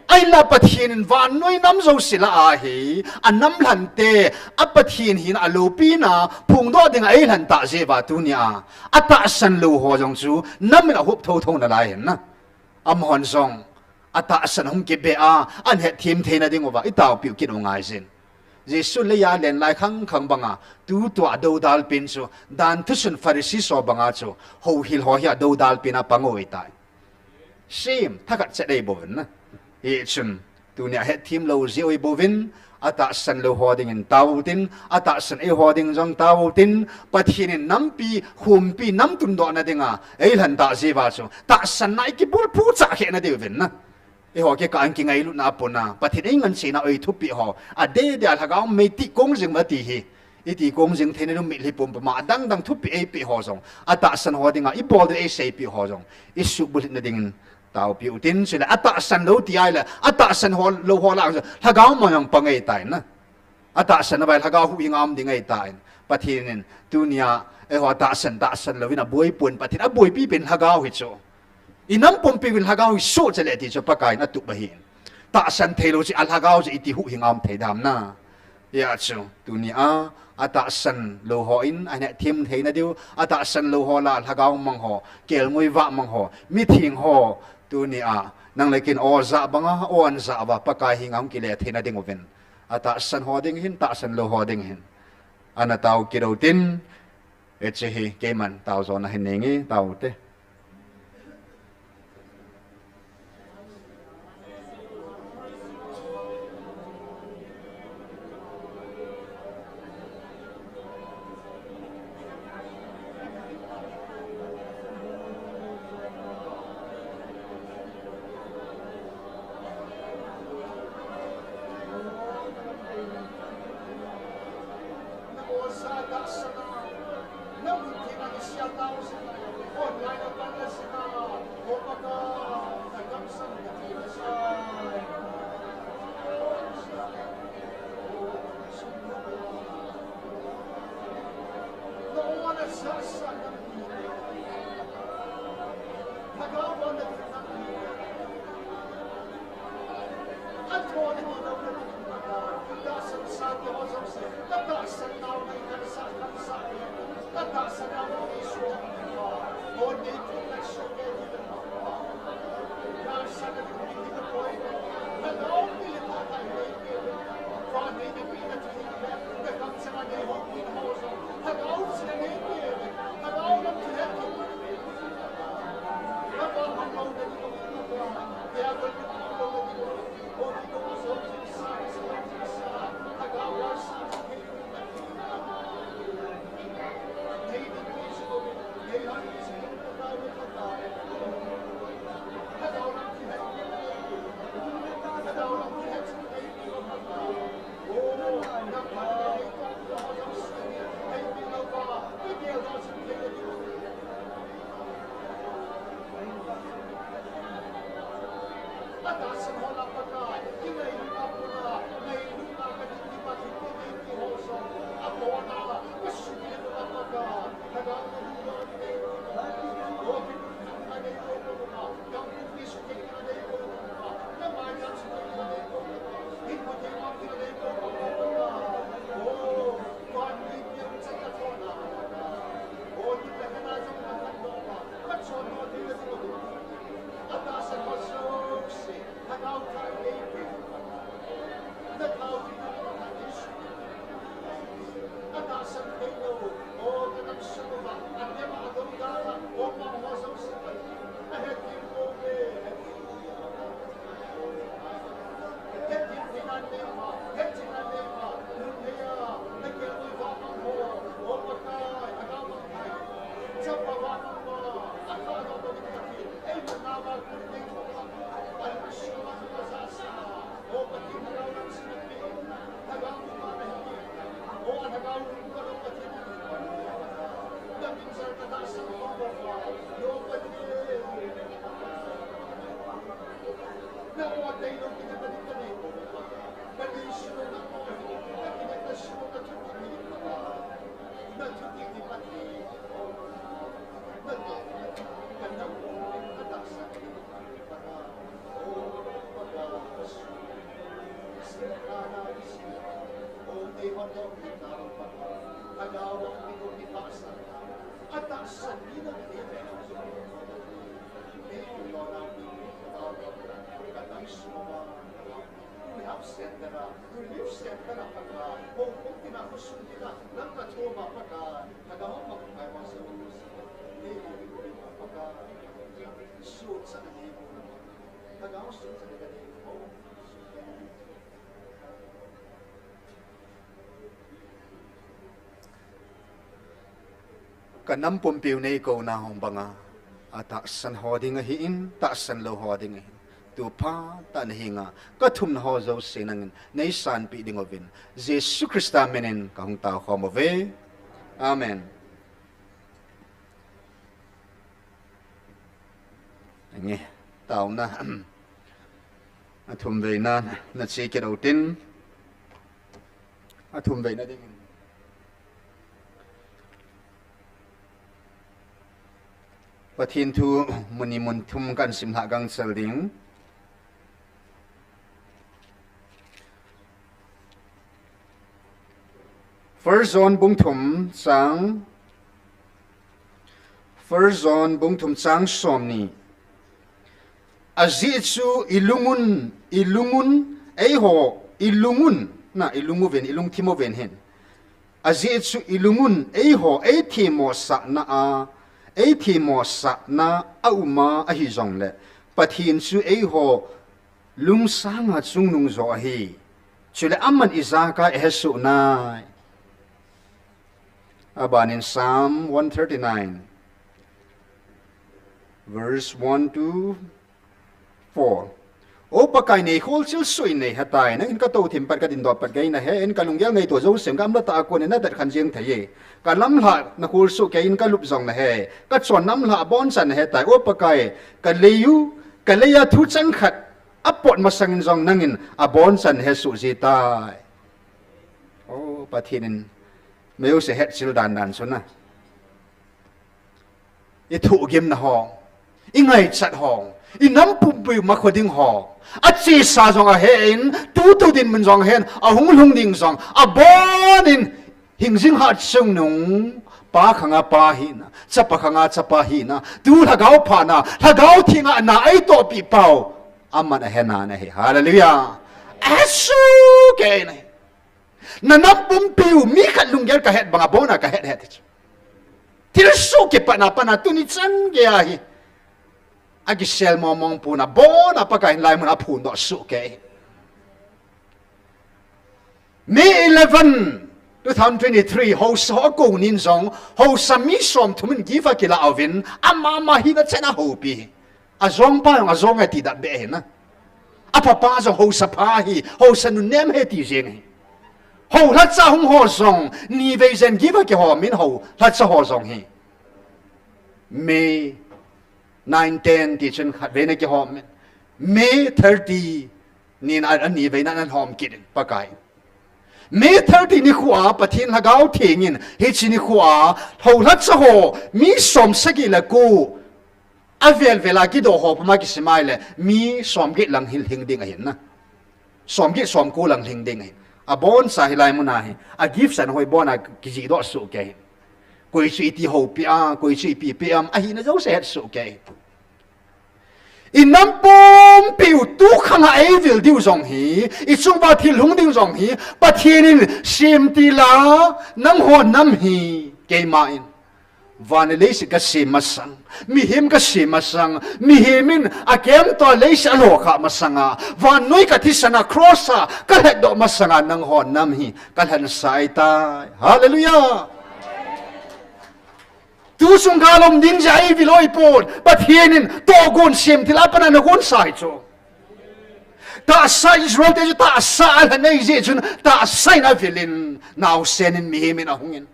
Ahinla Pathen in vannoi nam jouse lah a hi, anam lhante, a Pathen hina aloupina, phongdoh dinga eilhen tah jeh uva tunia, atahsan lou ho jong chu, nam in ahup thotho nalai hin na. Amahon jong, atahsan hung kibe a, ahin hetthem theina ding uva, itaopiu kit u ngai jin. Jesu leiya alen lai khang khang banga, tutua adoudal pen chu, dan thusun Pharisee ho banga chu, houhil ho hi adoudal pen a pang u ahitai. Sim, thakhat chet ahi bouvin na. Hichun, Tunia hetthem lou jeh u hibouvin, atahsan lou ho dingin taovin, atahsan eiho ding jong taovin, Pathen in nampi, khompi, nam tundohna dinga, eilhen tah jeh uva chu, tahsanna ikibulphu chah kheh na diuvin na. Eiho kikah a kingailutna apona, Pathen in eingansena u eithupeh ho, adeh deh a lhagao mei ti kong jing uva ti hi. Iti kong jing theina ding mitlhi pumpuma adang dang thupeh eipeh ho jong, atahsan ho dinga ibol ding eiseipeh ho jong, isuhbulhit na dingin taopeh utin, chule atahsan lou ti ahile, atahsan ho, lou ho lah a jong, lhagao mang jong pang ahitai na. Atahsan uva ahile lhagao huhhing a um ding ahitai. Pathen in, tunia, eiho atahsan, tahsan louvin aboipon, Pathen aboipi pen lhagao hi chu. Inam pumpi uvin lhagao hi soh cheh le ti chu Pakai in atup ahi. Tahsan theilou chu alhagao chu iti huhhing a um thei dem na. Hijeh chun, tunia, atahsan lou hon, ahetthem theina diu, atahsan lou ho lah a lhagao mang ho, kelngoi vah mang ho, mitheng ho, tunia, nang le kei in o jah banga, o anjah uva, Pakai henga hung kile theina diuvin. Atahsan ho ding hin, tahsan lou ho ding hin. Ana tao kit utin, hiche hi keiman tao jona hin nei nge, tao te. Relief center a, relief center a, Pakai, houkhom tina, khosung tina, nang nathum a Pakai, Lhagao Manglhai ho seh u Pakai, suhchatna nei u Pakai, Lhagao suhchatna nei u, Ka nam pumpiu nei kouna hung banga, atahsan ho ding ahin, tahsan lou ho ding ahin. Tu phat tah nahenga, ka thumna ho jouse nangin nei sanpeh ding uvin, Jesu Christa minin ka hung taokhom uve. Amen. Nge, taona. Athum veina, nache kit utin. Athum veina dingin. Pathen thu mun ni mun thum kahin simlhah gangchel ding. First John bung thum chang, First John bung thum chang som ni. Ajeh chu i lungun, i lungun, eiho, i lungun, na i lung uvin, i lungthim uvin hin. Ajeh chu i lungun, eiho, ei themmo sahna a, ei themmo sahna a um a, ahi jongle. Pathen chu eiho, lungsanga chungnung jo ahi. Chule aman ijakai ahesoh nai. Abanin Psalm one thirty-nine, verse one to four. O Pakai, nei kholchil soh in nei hetai, nangin ka tou thim pat ka dingdoh pat gei nahe, in ka lunggel ngaito jouse, ka amla tah a konin na detkhen jeng thei e. Ka lamlhah na kholsoh kei in ka lup jong nahe, ka chonna lamlhah abonchan nahetai. O Pakai, ka lei u, ka lei a thu chang khat, apot masangin jong nangin abonchan hesoh jitai. O, Pathen in, meiu se hetchil dan dan suna. I thugimna ho, i ngaichat ho, i nam pumpi makho ding ho, achesa jong ahen, tutu dinmun jong ahen, ahung lhung ding jong abonin, hingjing hatchungnung, pa khanga pa hina, chapa khanga chapa hina, tu lhagao phana, lhagao thenga na eitohpi pau, aman ahe nai ahi. Hallelujah. Ahesoh kei nai. Na nam pumpiu, mi khat lunggel ka het banga abona ka het het. Thilsoh kipatna pana tuni chan geiya hi. Akisel mong mong pon abona Pakai in laimun a aphondoh soh kei. May eleven, two thousand twenty-three, haosa ho akou nin jong, haosa mi som thum in gift akila uvin, ama ama hina chan a houpi. Ajong pa jong ajong e ti da be hina. Apa pa jong haosa pa hi, haosa nunem hi ti jeng hi. Hou lhacha hung ho jong, nivei jen gift akihom in hou lhacha ho jong hi. May nine, ten ti chun khatvei na kihom in. May thirty, nin a, anivei na nan hom kit in, Pakai. May thirty nikho a, Pathen Lhagao Theng in, hiche nikho a, hou lhacha ho, mi som sagi le ko, avel vel a kidoh ho puma kisimai le, mi som get lang hin lhing ding ahin na. Som get som ko lang lhing ding ahin. Abonsa hilai mun a hi, a gift san hoi bona kijihdoh soh kei. Koi chu iti houpi a, koi chu ipi pi am, ahina jouse het soh kei. I nam pumpiu tu khanga eivil diu jong hi, i chunga thil hung ding jong hi, Pathen in sem tila, nangho nam hi, keima in. Van le leiset kasem masang, mihem kasem masang, mihem in akeng toh leiset alo kha masanga, vannoi kathisan a cross a kalhatdoh masanga nangho nam hi, kalhansah tai. Hallelujah. Tu sung galom ding jeh a eivil hoi pon, Pathen in tohgon sem tila pana nagonsa hi chu. Tahsa Israel te chu tahsa alhan ahi jeh chun tahsa in avil in, naosen in mihem in ahung in.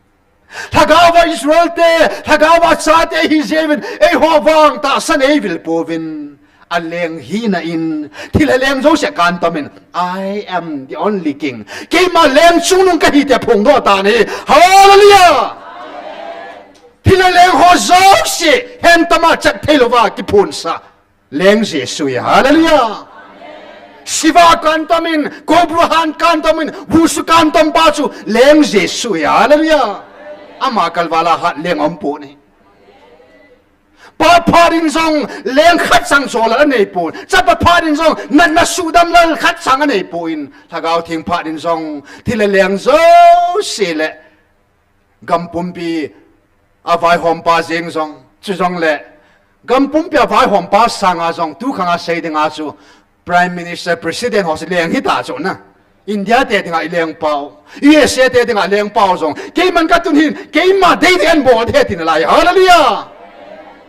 Lhagao va Israel te, lhagao va chate ahi jeh in, eiho vang tahsa in eivil pouvin. Aleng hina in, thilha leng jouse kantom in, "I am the only king." Keima leng chungnung kahi ti aphongdoh tan ahi. Hallelujah! Thilha leng ho jouse, hentama chat thei louva kiphonsah. Leng Jesu hi, hallelujah! Siva kantom in, Cobra han kantom in, Wushu kantom pa chu, Leng Jesu hi, hallelujah! Ama kalval a hat leng aumpon ahi. Pa phat in jong leng khat chang jolal anei pon. Chapa phat in jong natna sudam lal khat chang anei pon. Lhagao Theng phat in jong thilha leng jouse le gam pumpi a vaihompa jeng jong, chujongle gam pumpi a vaihompa sanga jong tu khanga sei dinga chu Prime Minister, President ho chu leng hita chu na. India te dinga i lengpau, U S A te dinga lengpau jong keiman ka tun hin, keima dei dei an bol ding ahi tina lai. Hallelujah.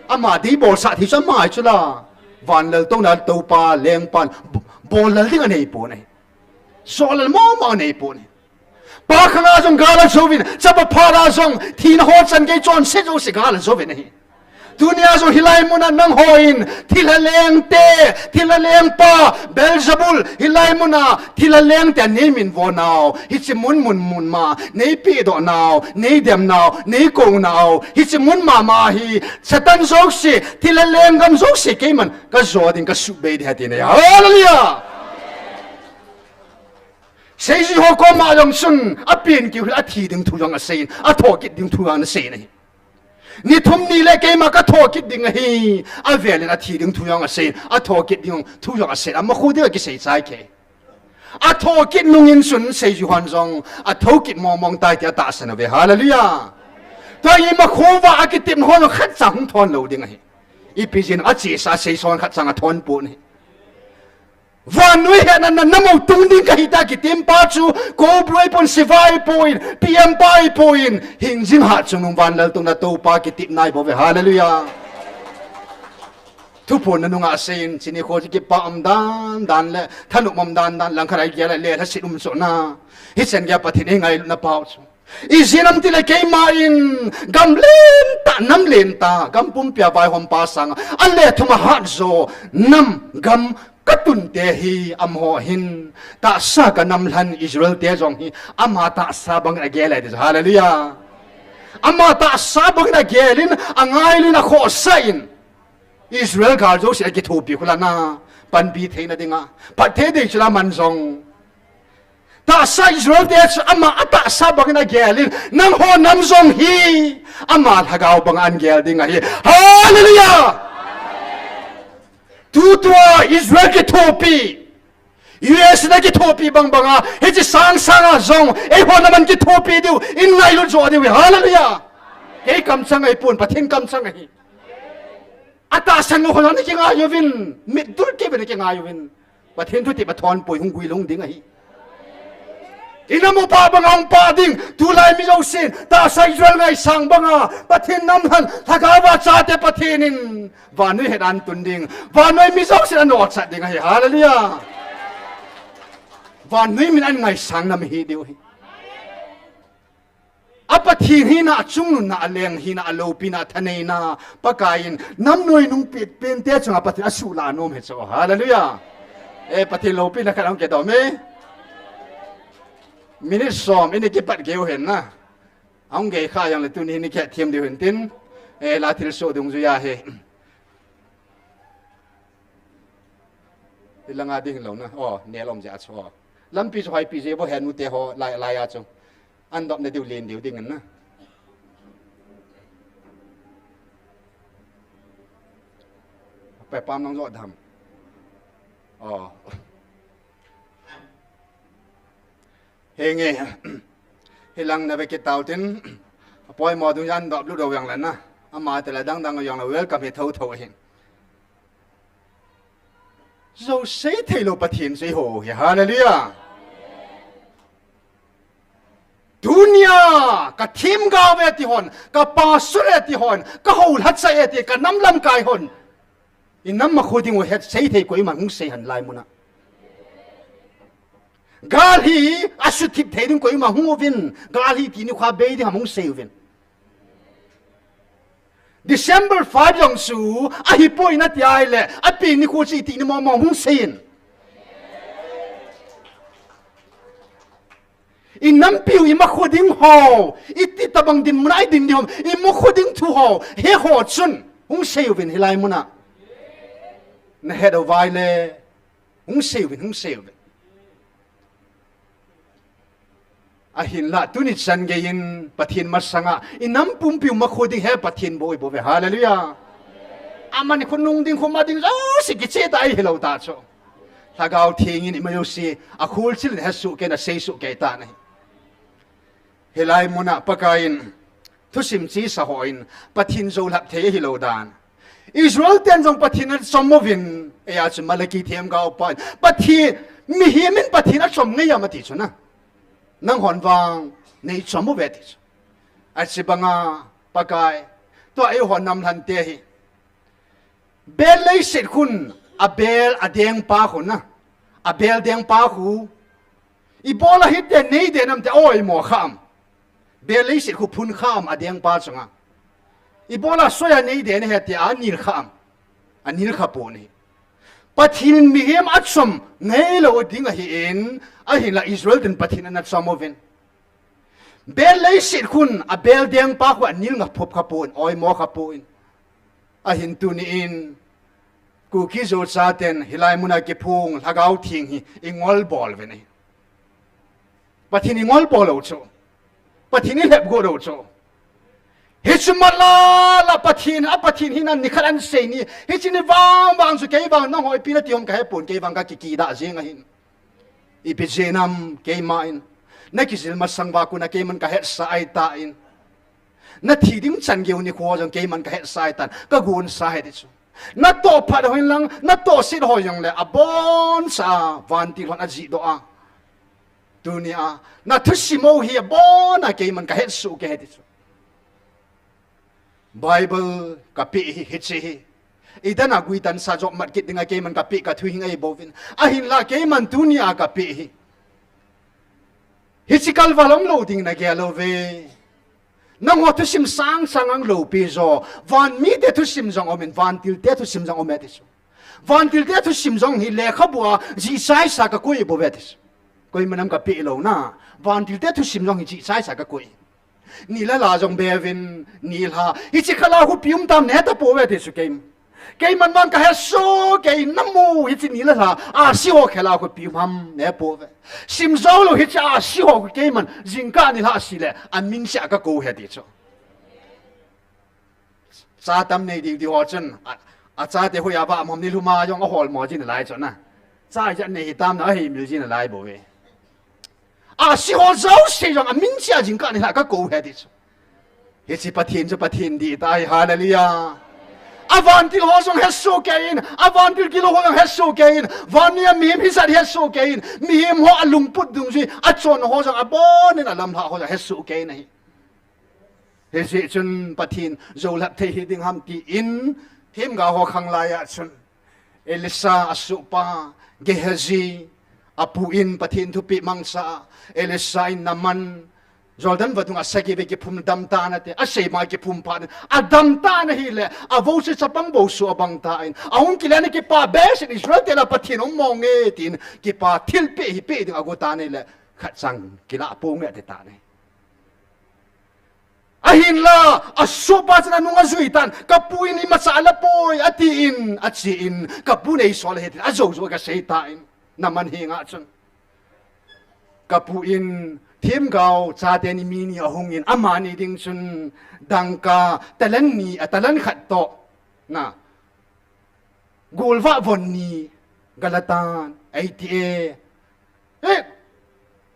Ama dei bolsah thei chu ama chu la. Van laltouna Toupa lengpan b-, bol lal ding anei pon ahi. Sol lal mong mong anei pon ahi. Pa khanga jong gal ajouvin, chapa phat a jong thina ho chan gei chonset jouse gal ajouvin ahi. Tunia jong hilai muna nangho in thilha lengte, thilha lengpa Beelzebul, hilai muna thilha lengte nei minvo nau, hiche mun mun mun ma nei pedoh nau, nei dem nau, nei kou nau, hiche mun mama hi Satan jouse, thilha lenggam jouse keiman ka jo ding, ka subei ding ahi tina. Hallelujah. Seijui ho koma jong chun apen kiu hile athi ding thu jong aseiyin, athokit ding thu jong aseiyin ahi. Ni thum ni le keima ka thokit ding ahi. Avelin athi ding thu jong aseiyin, athokit ding thu jong aseiyin. Ama khu ding akisei chai kei. Athokit nungin chun seijui hon jong athokit mong mong tai ti atahsan uve. Hallelujah. Tua imakho uva akitepna ho jong khatcha hung thon lou ding ahi. Ipi jeh in achesa seison khatcha athon pon ahi. Vannoi hetna na, na mo tung ding kahi ta kitem pa chu, Cobra ahipon, Siva ahipon, P M pa ahipon, hingjing hatchungnung van laltouna Toupa kitepna ahi bouve. Hallelujah. Thuphon na nunga aseiyin, chuni kho chu kipa um dan dan le thanop um dan dan, langkhat a igel le lhaset um chu na. Hichan geiya Pathen eingailutna pau chu. Ijeh inem itile keima in gam lentah, nam lentah, gam pumpia vaihompa sanga an le thum a hatjo nam gam katun te hi, amaho hin tahsa kanam lhan Israel te jong hi ama tahsa bangin agel ahi ti. Hallelujah. Ama tahsa bangin agelin, angailun, akhohsah in, Israel gal jouse akithopi khu lana panpi theina dinga phatthei dei chu la man jong. Tahsa Israel te chu ama atahsa bangin agelin, nangho nam jong hi ama lhagao banga an gel ding ahi. Hallelujah! Tutua Israel kithopi, U S na kithopi bang banga, hiche sang sanga jong eiho nam an kithopi diu, in ngailut jo diu. Hallelujah! Kei kamchang ahipon, Pathen kamchang ahi. Atahsan lou ho jong ana kingai uvin, mitdul kei uvin ana kingai uvin. Pathen thutep athon poi, hung gui lhung ding ahi. Inam upa banga hung pah ding, tulai mi jousen tahsa Israel ngaisang banga Pathen nam lhan lhagao va chate Pathen in vannoi het a atun ding, vannoi mi jousen anohsah ding ahi. Hallelujah. Vannoi min an ngaisang nam hi diu ahi. A Pathen hina, achungnunna, aleng hina, aloupina, athaneina, Pakai in nam noinung pet pente chunga Pathen asuhlah nom ahi chu. Hallelujah. Eh, Pathen loupina khat ahung kidom e. Minute som, ini kipat gei u hen na. Ahung gei kha jongle tuni hin ikhet them diu hin tin. Eh, la thilsoh dungjuia hi. Hilanga ding hilou na. Oh, nel um jeh a chu. Oh. Lampi chu hoipi jeh bou hen u te ho lai, lai a chu. An dopna diu len diu ding in na. Pai pam nang jo dam. Oh. Henge, hilang na ve kit tau tin, apoimo dung jan dop lut dou jong le na, ama te le dang dang jong le welcome hi tho tho hin. Jou sei thei lou Pathen sei ho hi, hallelujah. Tunia, ka themgao ve ti hon, ka pastor e ti hon, ka houlhacha e ti, ka nam lamkai hon. I nam makho ding u het sei thei koima hung sei hen lai muna. Gal hi asuthip thei ding koima hung uvin, gal hi ti nikho bei ding ham hung sei uvin. December five jong chu, ahipoi nati ahile, api nikho chu iti ni mong mong hung sei in. I nampiu, i makho ding ho, iti tabang dinmun a i din ding ham, i makho ding thu ho, he ho chun, hung sei uvin hilai muna. Na het uva ahile, hung sei uvin, hung sei uvin. Ahinla, tuni chan geiyin, Pathen masanga, i nam pumpiu makho ding he Pathen bou i bou ve. Hallelujah. Aman khonung ding, khoma ding, jouse kicheh ta ahi lou ta chu. Lhagao Theng in ima jouse, akhol chil in ahe soh kei, asei soh kei ta ahi. Hilai muna Pakai in, thusim chesa hon, Pathen jou lhap thei ahi lou dan. Israel ten jong Pathen achom uvin, eia chu Malachi themgao pan, Pathen, mihem in Pathen achom ngei am ati chu na. Nanghon vang neichom uve ati chu. Achi banga Pakai, tua eihon nam lhante hi. Bel leiset khun, abel adengpa khu na. Abel dengpa khu. Ibola hiti nei den am ti oimo kha am. Bel leiset khu phun kha am adengpa chunga. Ibola soiya nei den ahi ti anil kha am. Anil kha pon ahi. Pathen in mihem achom ngei lou ding ahin, ahinla Israel ten Pathen ana chom uvin. Bel leiset khun, abel dengpa khu anil nga phop kha pon, oimo kha pon. Ahin tuni in, Kuki Zo chaten, hilai muna kiphong, Lhagao Theng hi, ingol bol uvin ahi. Pathen ingol bol lou chu. Pathen ilhep got lou chu. Hichu mala la Pathen, a Pathen hina nikhat an sei ni. Hichi ni vang vang chu kei vang nangho ipi nati hom kahe pon, kei vang kakiki da jing ahin. Ipi jeh ham keima in. Nakijil masang uva kon a keiman kahetsa ahitan. Nathi ding chan geiyu nikho jong keiman kahetsa ahitan. Kagonsa ahi ti chu. Natoh phat hon lang, natoh set ho jong le, abonsa, vantil hon ajih doh a. Tunia, nathusim u hi abona keiman kahetsoh kei ahi ti chu. Bible kapeh hi, hiche hi. Idan a guitansa jop mat kit dinga keiman kapeh kathu hi ngai bouvin. Ahinla keiman tunia kapeh hi. Hichi kalval umlou ding nagel uve. Nangho thusim sangsang ang loupi jo. Van mite thusim jong umin, vantil te thusim jong ume ti chu. Vantil te thusim jong hi lekhabua jihchaisa kakoi bouve ti chu. Koiman am kapeh lou na. Vantil te thusim jong hi jihchaisa kakoi. Nilha la jong beuvin, nilha. Hichi khala khopi um tam neta pouve ti chu keima. Keiman vang kahetsoh kei namu hichi nilha la. Ahsi ho khala khopi um ham ne pouve. Sim jou lou hichi ahsi ho keiman. Jingkah nilha si le. Amin sia kakou ahi ti chu. Cha tam nei diu diu ho chun. A, achate hoiya va mom ni lhuma jong ahol mo jin lai chu na. Cha ja nei hitam na ahi mil jin lai bouve. Ahsi ho jouse jong amin sia jingkah nilha kakou ahi ti chu. Hichi Pathen chu Pathen dih tah ahi, hallelujah. Avantil ho jong hetsoh kei in, avantil gilou ho jong hetsoh kei in, van mia mihem hijat hetsoh kei in, mihem ho alungput dungjui, achon ho jong abonin alamlhah ho jong hetsoh kei in ahi. Hijeh chun Pathen jou lhep thei hiding ham tin, themgao ho khang laiya chun. Elisha asohpa, Gehazi, apu in Pathen thupeh mangcha, Elisha in Naaman, Jordan vadung a sagi ve kiphum damtan ati, asei ma kiphum phat in, adamtan ahile, avouchoi chapang bou soh abang tan, ahung kile in kipa behseh in Israel te lah a Pathen um mong e tin, kipa thilpeh hi peh ding ago tan ahile, khat chang kilah ponge ati tan ahi. Ahinla, asohpa chun anung ajui tan, kapu in imacha alapoi, atin, achen, kapu neisol ahi tin, ajou jou kasei tan, Naaman henga chun. Kapu in, themgao, chate ni mi ni ahungin, amani ding chun, dangka, talent ni, a talent khat toh, na, golvah von ni, galatan, eiti e, Eh,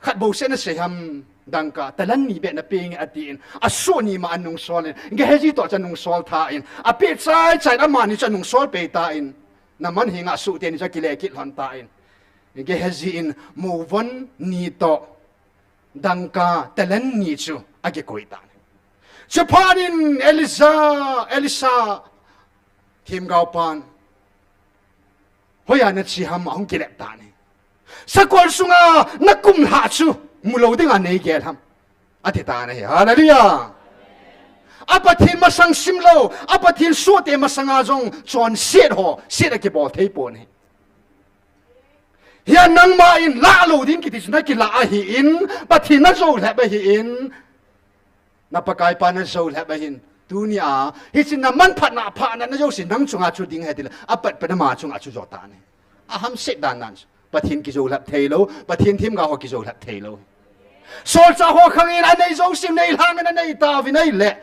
khat bou seh nasei ham, dangka, talent ni beh napeh inge atin, asoh ni ma anung sol in, Gehazi toh chu anung sol tan, apeh chai chai in amani chu anung sol pei tan, Naaman henga asoh teni chu akile kit lhon tan, Gehazi in mou von ni toh, dangka, talent ni chu akikoi tan. Chuphat in Elisha, Elisha, themgao pan, hoiya nache ham ahung kile tan ahi. Sakol sunga nakum lhah chu mulou dinga neigel ham. Ati tan ahi. Hallelujah. A Pathen masang simlou, a Pathen sohte masanga jong chonset ho, set akibol thei pon ahi. Hia nangma in lah lou ding kiti chu nakilah ahin, Pathen najou lhep ahin, Na Pakaipa najou lhep ahin. Tunia, hiche namanphatna, phatna najouse nang chunga chu ding ahi tile, apatpat ama chunga chu jo tan ahi. Ahamset dan nan chu. Pathen kijou lhep theilou, Pathen themgao ho kijou lhep theilou. Solchah ho khangin anei jouse neilhangin anei tauvin ahile.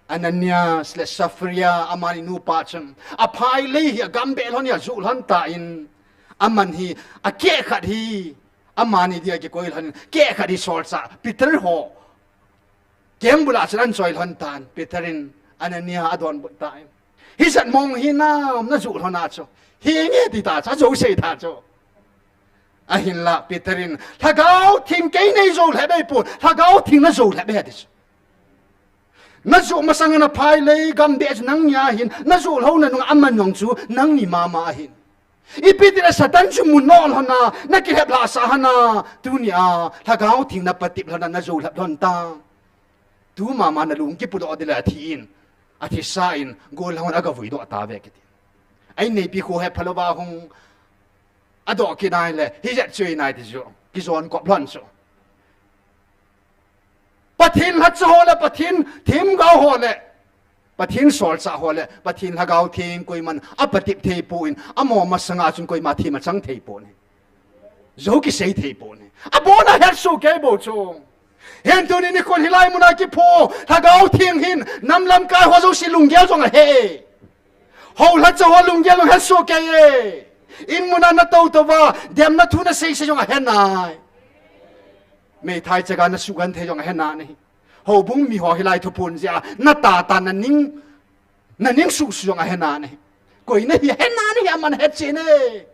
Ananias le Sapphira amani nupa chun. Aphai lei hi agam beh lhon hi ajuh lhon tan. Aman hi, akeh khat hi. Amani dia kikoi lhon. Keh khat hi solchah. Peter ho. Keng bula chun ahin choi lhon tan, Peter in Anania adonbut tan. Hijat mong hinam najoh lhon a chu. Hinge ti ta chu, ajou sei ta chu. Ahinlah Peter in, Lhagao Theng kei neijou lhep ahipon, Lhagao Theng najou lhep ahi ati chu. Najoh masang a naphai lei gam beh chu nangni ahin, najoh lhona nung aman jong chu nangni mama ahin. Ipi tile Satan chu mu noh lhon a, nakilhep lhahsah lhon a, tunia Lhagao Theng napatep lhon a, najou lhep lhon ta. Tu mama nalung kipudoh ding le athi in, athisa in, gollhang hon agavui doh tauve kiti. Aineipi kho hepha louva hung adoh kit nai le, hijat chu inai ti chu, kijon kop lhon chu. Pathen lhacha ho le, Pathen themgao ho le, Pathen solchah ho le, Pathen Lhagao Theng koiman apatep thei pon, amo masanga chun koima them achang thei pon ahi. Jou kisei thei pon ahi. Abona hetsoh kei bou chu. Hin tuni nikhon hilai muna kipho, Lhagao Theng hin, nam lamkai ho jouse lunggel jong ahe. Hou lhacha ho lunggel jong hetsoh kei e. In muna natou touva, demna thu naseisei jong ahe nai. Meithai chaga nasuhgenthei jong ahe nai. Houbung miho hilai thuphon jeh a, natah tah naning, naning suhsuh jong ahe nai. Koi nahi ahe nai, aman ahetchen e.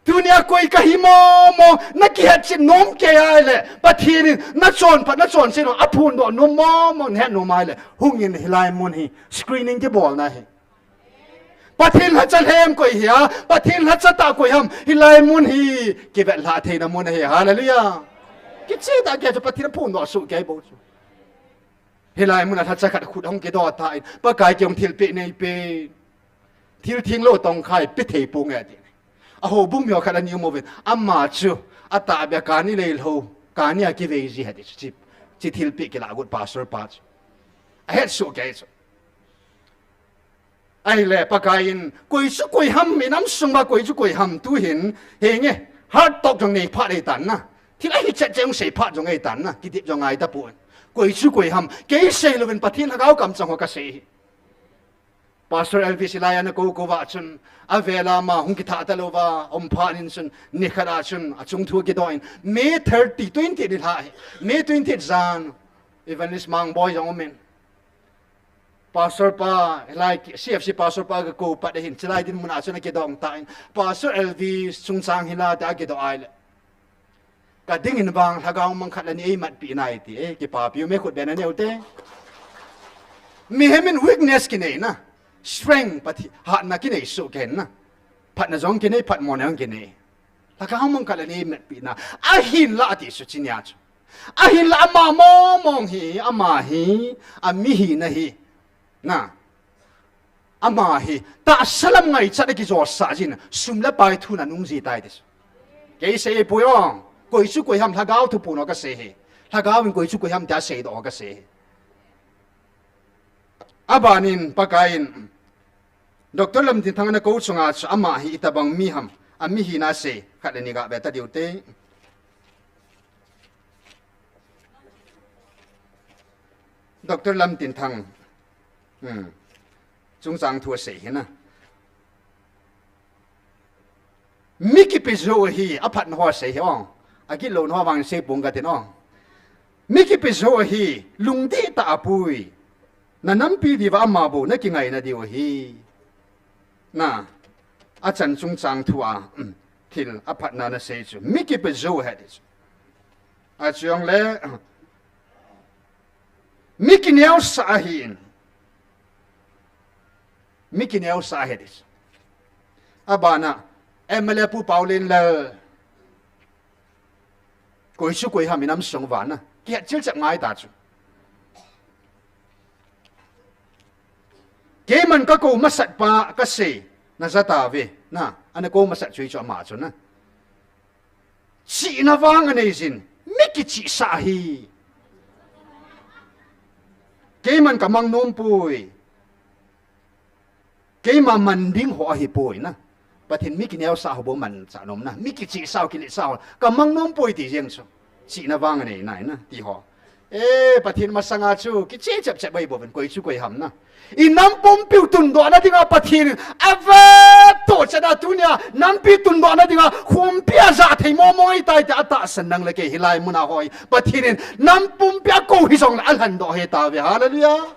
Tunia koi kahi momo, nakihetchen nom kei ahile, Pathen in nachonphat, nachonset u aphondoh nom momo, nahet nom ahile, hungin hilai mun hi, screening kibolna ahi. Pathen lhacha lhem koi hia, Pathen lhacha tah koi ham, hilai mun hi, kivetlhah theina mun ahi, hallelujah. Kicheh tah kei chu Pathen aphondoh soh kei bou chu. Hilai muna lhacha khat khut ahung kidoh tan, Pakai kei jong thilpeh neipe. Thil thenglou tongkha ipe thei ponge ati. Ahoubung miho khat ana um uvin, ama chu, atahbeh a kani leilhou, kani a kivei ji ahi ti chu, chi, chi thilpeh kilah got pastor pa chu. Ahetsoh kei chu. Ahile Pakai in, koi chu koi ham, inam sunguva koi chu koi ham, tuhin, henge, heart talk jong nei phat ahitan na. Thil ahi chet chet jong sei phat jong ahitan na, kidip jong ahi tapon. Koi chu koi ham, kei seilouvin Pathen Lhagao kamchang ho kasei ahi. Pastor Elvis hilai a ana kou kou uva chun, avela ama hung kithah talouva, um phat in chun, nikhat a chun, achung thu akidoh in, May thirty, twenty ni lha ahi, May twenty jan, Evangelist Mangboi jong umin. Pastor pa, hilai C F C pastor pa kakou pat ahin, chulai dinmun a chun akidong tan, Pastor Elvis chungchang hinla tia akidoh ahile, kadingin vang Lhagao mang khat le ni eimatpi nai ti, eh, kipapi ume khut bena neute. Mihem in weakness kinei na, strength, Pathen, hatna kinei soh kei na. Phatna jong kinei, phatmona jong kinei. Lhagao mang khat le ni eimatpi na. Ahinla ati chu chinia chu. Ahinla ama mong mong hi, ama hi, amihina hi. Na. Ama hi, tahsa lam ngaichat a kijosah jin, sum le pai thun anung ji tai ti chu. Kei sei poi o, koi chu koi ham Lhagao thuphon ho kasei hi. Lhagao in koi chu koi ham tia seidoh ho kasei hi. Abanin Pakai in, Doctor Lamtinthang ana kou chunga chu ama hi itobang mi ham, amihina sei, khat le ni gave ta diu te. Doctor Lamtinthang, hmm, chungchang thu asei hi na. Mi kipe jou ahi, aphatna ho asei hi o. Agilou na ho vang sei pong katin o. Mi kipe jou ahi, lungdih tah a pui. Nanampi diuva ama bou nakingaina diu ahi. Na, achan chungchang thu a, um, thil aphatna nasei chu. Mi kipe jou ahi ti chu. Achujongle, mi kineosah ahin. Mi kineosah ahi ti chu. Abana, M L A Pu Paolenlal. Koi chu koi ham inam sunguva na. Kihetchil chep ngai ta chu. Keiman kakou masat pa kasei, naja tauve, na, ana kou masat chu hichu ama chu na. Chihna vang anei jin, mi kichihsah ahi. Keiman kamang nom poi. Keima man ding ho ahipoi na. Pathen mi kineosah ho bou manchah nom na. Mi kichihsah ho, kiletsah ho. Kamang nom poi ti jeng chu. Chihna vang anei nai na, ti ho. Eh, Pathen masanga chu, kicheh chep chep ahi bouvin, koi chu koi ham na. Inam pumpiu tundohna dinga Pathen in, avettoh chet a tunia, nampi tundohna dinga, khumpi a jah thei momo ahitai tia atahsan nang le kei hilai muna hoi. Pathen in, nam pumpi a kou hijongle alhandoh ahi tauve. Hallelujah.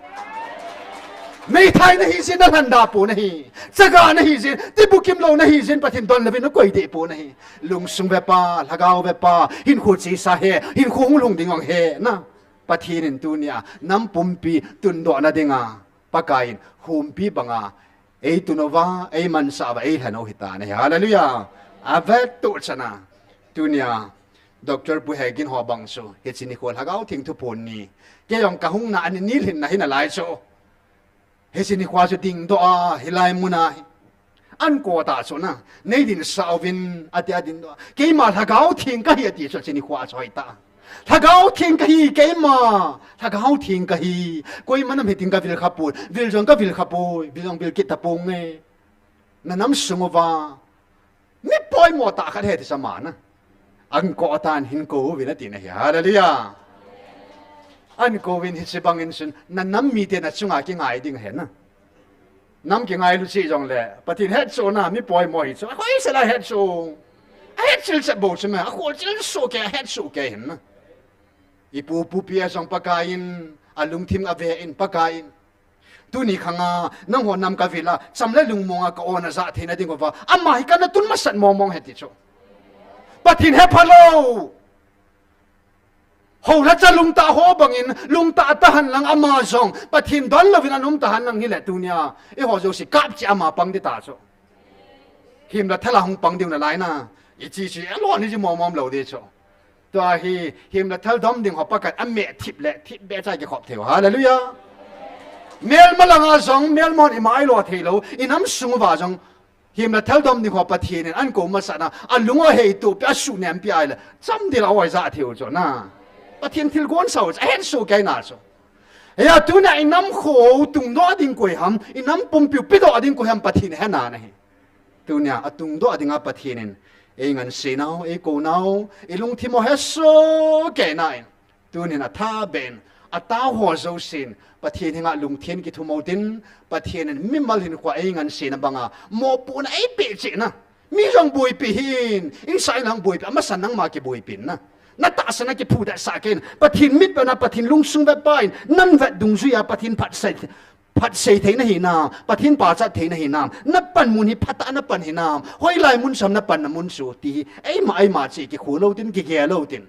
Meithai nahi jeh in nalhanda pon ahi. Chaga nahi jeh in, tibukim lou nahi jeh in, Pathen don louvin nakoi deh pon ahi. Lungsung ve pa, lhagao ve pa, hinkho chesa he, hinkho hung lhung ding hung he, na. Pathen in tunia, nam pumpi tundohna dinga, Pakai in, humpi banga, ei tun uva, ei mansah uva, ei lhen u hitan ahi. Hallelujah. Ave tu chana. Tunia, Doctor Pu Hegin ho bang chu, hiche nikho Lhagao Theng thuphon ni. Kei jong kahung na ani ni lhin na hi nalai chu. Hiche nikho chu dingdoh a, hilai muna hi. An ko ta chu na, nei dinsah uvin, ati a dingdoh a. Keima Lhagao Theng kahi ati chu, hiche nikho chu hoitah. Lhagao Theng kahi, keima. Lhagao Theng kahi. Koima nam hitin kavil khapoi, vil jong kavil khapoi, vil jong vil kit tapong e. Na nam sung uva. Mi poimo tah khat ahi ti chu ama na. An ko tan hin kou vin ati na hi. Hallelujah. An kou vin hiche bangin chun na nam mite na chunga kingai ding ahi na. Nam kingailu cheh jongle, Pathen hetsohna mi poimo hi chu. Hoi sela hetsoh. Ahetchil chet bou chu me. Akhol chil soh kei, ahetsoh kei hin na. Ipu pupi a jong Pakai in, alungthim ave in Pakai in. Tuni khanga, nangho nam kavil a, cham le lungmong a ka-on a jah theina ding uva. Ama hi kana tun masat mong mong ahi ti chu. Pathen hepha lou. Hou lhacha lungtah ho bangin, lungtah tahen lang ama jong. Pathen don louvin ana um tahen lang hile tunia. Eiho jouse kap cheh ama pang ding ta chu. Himna thal a hung pang diu nalai na. Ichi chi, alon hi ji mong mong lou ding chu. Tua hi, himna thal dom ding ho Pakai in ameh thip le, thip beh cha kikhop thei u. Hallelujah. Melma langa jong, melmon ima ailo thei lou, inam sung uva jong, himna thal dom ding ho Pathen in an kou masat na, alung ahei tupi, asuh nempi ahile, cham dil a oi jah thei u chu na. Pathen thilgon sao chu, ahetsoh kei na chu. Hia tunia inam kho tungdoh ding koi ham, inam pumpiu pedoh ding koi ham Pathen hena na hi. Tunia atungdoh dinga Pathen in, ei ngansenau, ei kounau, ei lungthim u hesoh kei na in. Tunin atha ben, atao ho jousen, Pathen henga lungthim kithum u tin, Pathen in mimal hinkhoa ei ngansena banga, mopohna eipeh cheh na. Mi jong boipi hin, insah in lang boipi, amasan nangma kiboipi na. Natahsan a kiphudehsah kei in, Pathen mitvetna, Pathen lungsung vetpa in, nang vet dungjuia, Pathen phatsei, phatsei thei nahi nam, Pathen pachat thei nahi nam, napan mun hi phatah a napan hinam, hoilai mun sam napan na mun chu, ti hi, eima, eima cheh kikhu lou tin, kigel lou tin.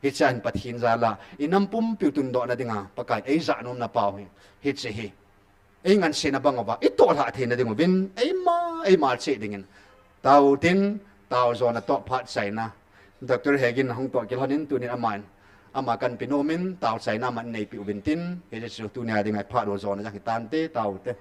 Hichea hin Pathen jal a, inam pumpiu tundohna dinga, Pakai in eijah nomna pau hi, hiche hi. Ei ngansena bang uva, itoh lhah theina ding uvin, eima, eima cheh dingin. Tao tin, tao jona toh phat chaina. Doctor Hegin hung toh kilhonin tunin aman, ama kanpi nomin, tao chaina aman neipi uvin tin, hiche chu tunia dinga phat u jona jang hitante, tao te.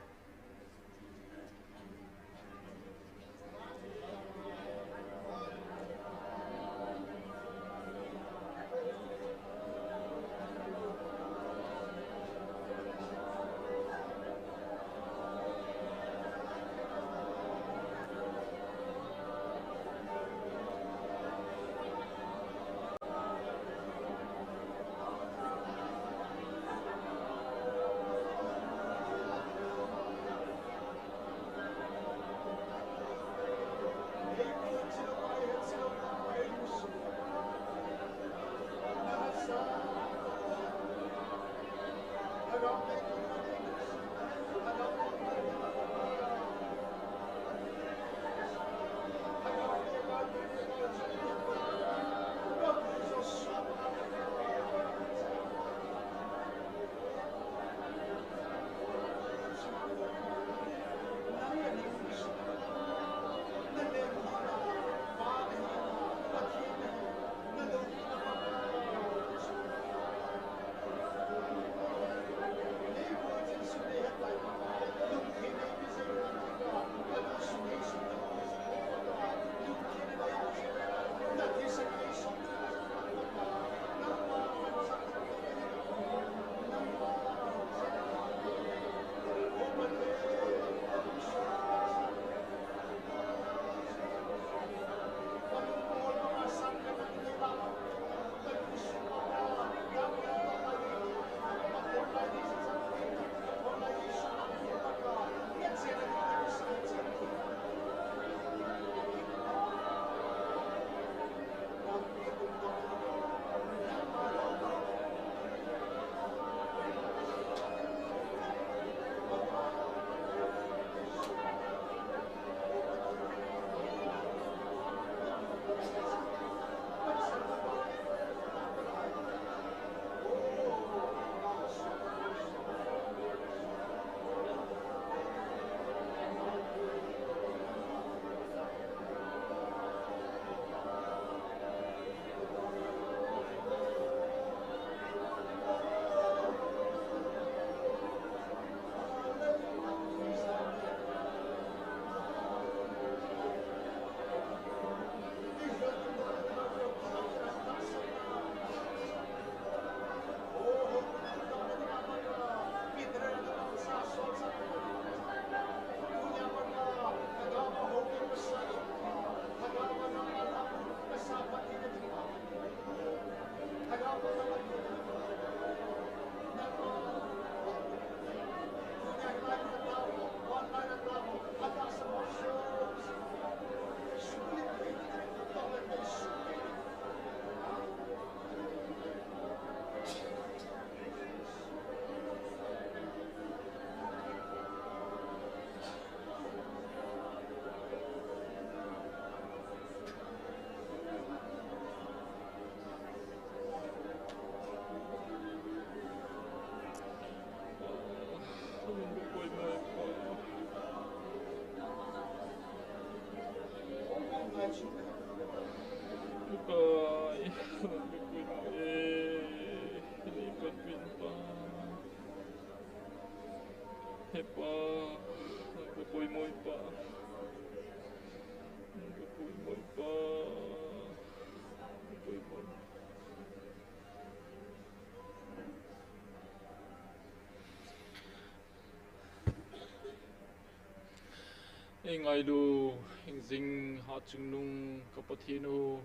Ei ngailu, hingjing hatchungnung ka Pathen u.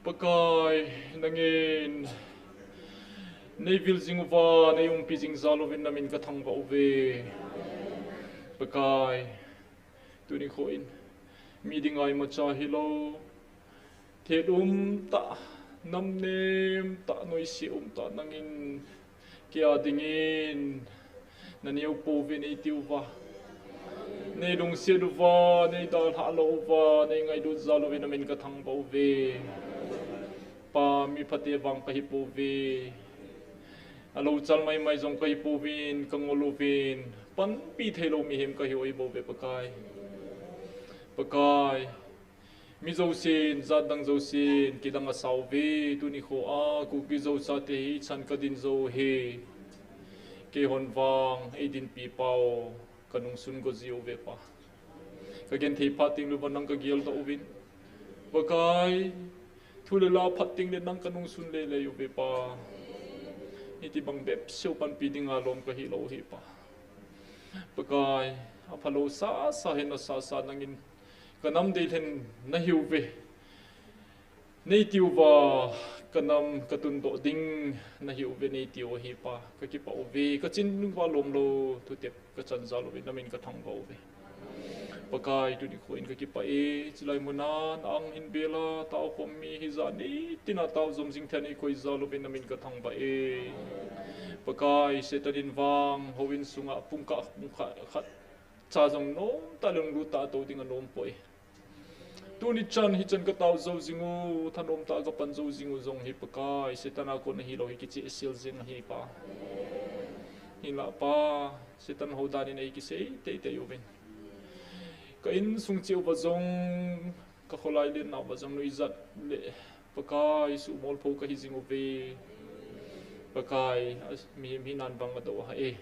Pakai, nangin nei vil jing uva, nei umpi jing jal uvin namin ka thangvah uve. Pakai, tuni nikho in, mi dinga imacha hilou, thet umtah, nam nemtah, noise umtah nangin kei a dingin na neo pouve nei tiuva, nei lungset uva, nei dalhah lou uva, nei ngailut jal uvin namin ka thangvah uve. Pa, mi phate vang ka hi pouve. Alou chal maimai jong ka hi pouvin, ka ngol uvin, panpi theilou mihem ka hi oi bouve Pakai. Pakai, mi jousen, jat dang jousen kidang asauve, tuni nikho a Kuki Zo chate hi chan ka din jou hi. Keihon vang ei dinpi pau ka nungsun go jiuve Pa. Ka genthei phat tengle nang ka geldoh uvin, Pakai, thu le la phat tengle nang ka nungsun lele uve Pa. Hitibang bep seu panpi dinga lom ka hilou hi Pa. Pakai, aphalou sasa hin asasa nangin ka nam deilhen na hiuve. Nei tiuva, ka nam ka tundoh ding na hiuve nei tiu ahi Pa. Ka kipah uve, ka chin uva lomlou thutep ka chan jal uvin namin ka thangvah uve. Pakai, tuni nikho in ka kipah e, chulai muna na ang hin bela, taokhom mi hijat nitina tao jom jing thei a nei koi jal uvin namin ka thangvah e. Pakai, Satan in vang houin sunga pungkah, pungkhat, khatcha jong nomtah le lunglut tah tou ding anom poi. Tuni chan hichan ka tao jou jing u, thanom tah ka pan jou jing u jong hi Pakai, Satan a kon ahilou hi kichehsel jeng ahi Pa. Hinlah Pa, Satan hou dan in ei kisei teitei uvin. Ka insung cheh uva jong, ka kholai lenna uva jong nuijat le Pakai, suhmolpho ka hi jing uve. Pakai, mihem hinan vang adou ahi e.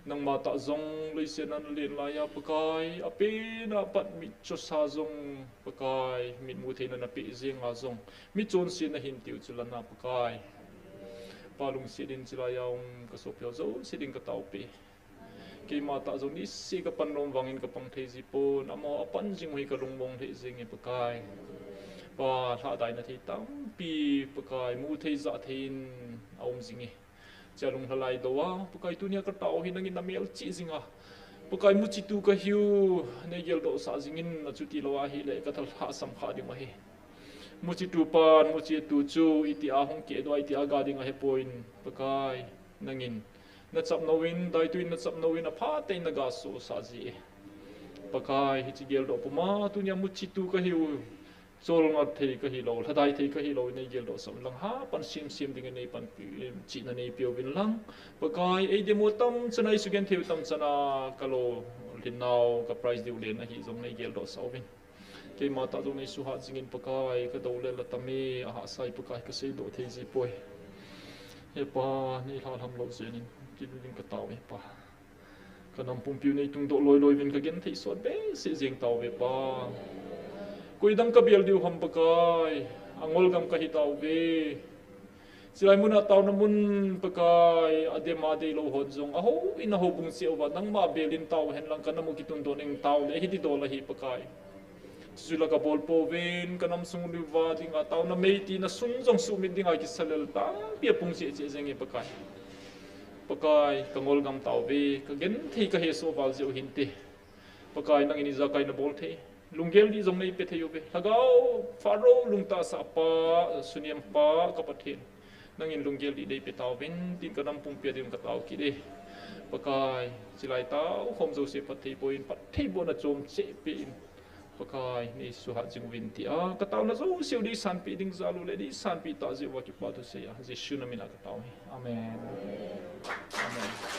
Nangma tah jong leiset a na len laiya Pakai, apen a pat mit chosa jong Pakai, mit mu theina na peh jenga jong mi chonsetna hin tiu chu lana Pakai. Pa, lungset in chulaiya um ka sopi ho jouse ding ka taopi. Keima tah jong niseh ka pan nom vangin ka pang thei jipon, amaho apan jing u hi ka lungmong lheh jenge Pakai. Pa, lhahdaina thei tampi Pakai, mu thei jah thei in aum jinge. Chulai lunglhai doh a Pakai, tunia ka tao hi nangin na melchih jinga Pakai, muchitu ka hiu, nei geldoh sah jingin, achuti lou ahile ka thalhah sam kha ding ahi. Muchitu pan muchitu chu itia hung kehdoh a itia ga ding ahepon Pakai, nangin na chapnouvin, daitui in na chapnouvin, aphaten na gasosah ji e. Pakai, hiche geldoh puma tunia muchitu ka hiu, cholngah thei ka hilou, lhadai thei ka hilou, nei geldoh sah un lang, hapan semsem dingin nei panpi, chihna neipeuvin lang. Pakai, ei demo tamchan a, ei sugentheiu tamchan a ka lolhinnau, ka prize diu len ahi jong nei geldoh sah uvin. Keima tah jong nei suhat jingin Pakai, ka dou le la tame, ahahsa e Pakai, ka seidoh thei jipoi. He Pa, nei lhahlam lou jeh in, kiding ka tao e Pa. Ka nam pumpiu nei tungdoh loiloi uvin ka genthei sot behseh jeng tauve Pa. Koi dang ka bel diu ham Pakai, angol gam ka hi tauve. Chulai muna taona mun Pakai, adem adeilou hon jong, ahouin ahoubung cheh uva nangma bel in tao hen lang, ka nam u kitundoh ning taole hiti dol ahi Pakai. Chuchu la ka bol pouvin, ka nam sung uva dinga taona mei tina sun jong sumit dinga kisa lel tampi apung cheh cheh jenge Pakai. Pakai, ka ngol gam tauve, ka genthei ka hesoh val jeh u hinte. Pakai, nangin ijakai na bol thei, lunggel dih jong nei pe thei uve. Lhagao Pharaoh lungtah sah pa, sunem pa ka Pathen, nangin lunggel dih nei pe tauvin tin ka nam pumpia ding ka tao kit e. Pakai, chulai taokhom jouse phatthei boh in, phatthei bohna chom cheh peh in. Pakai, nei suhat jing uvin tia ka taona jouseu nei sanpeh ding jal u le nei sanpeh tah jeh uva kipa thusei a Jesu na min a ka tao hi. Amen. Amen.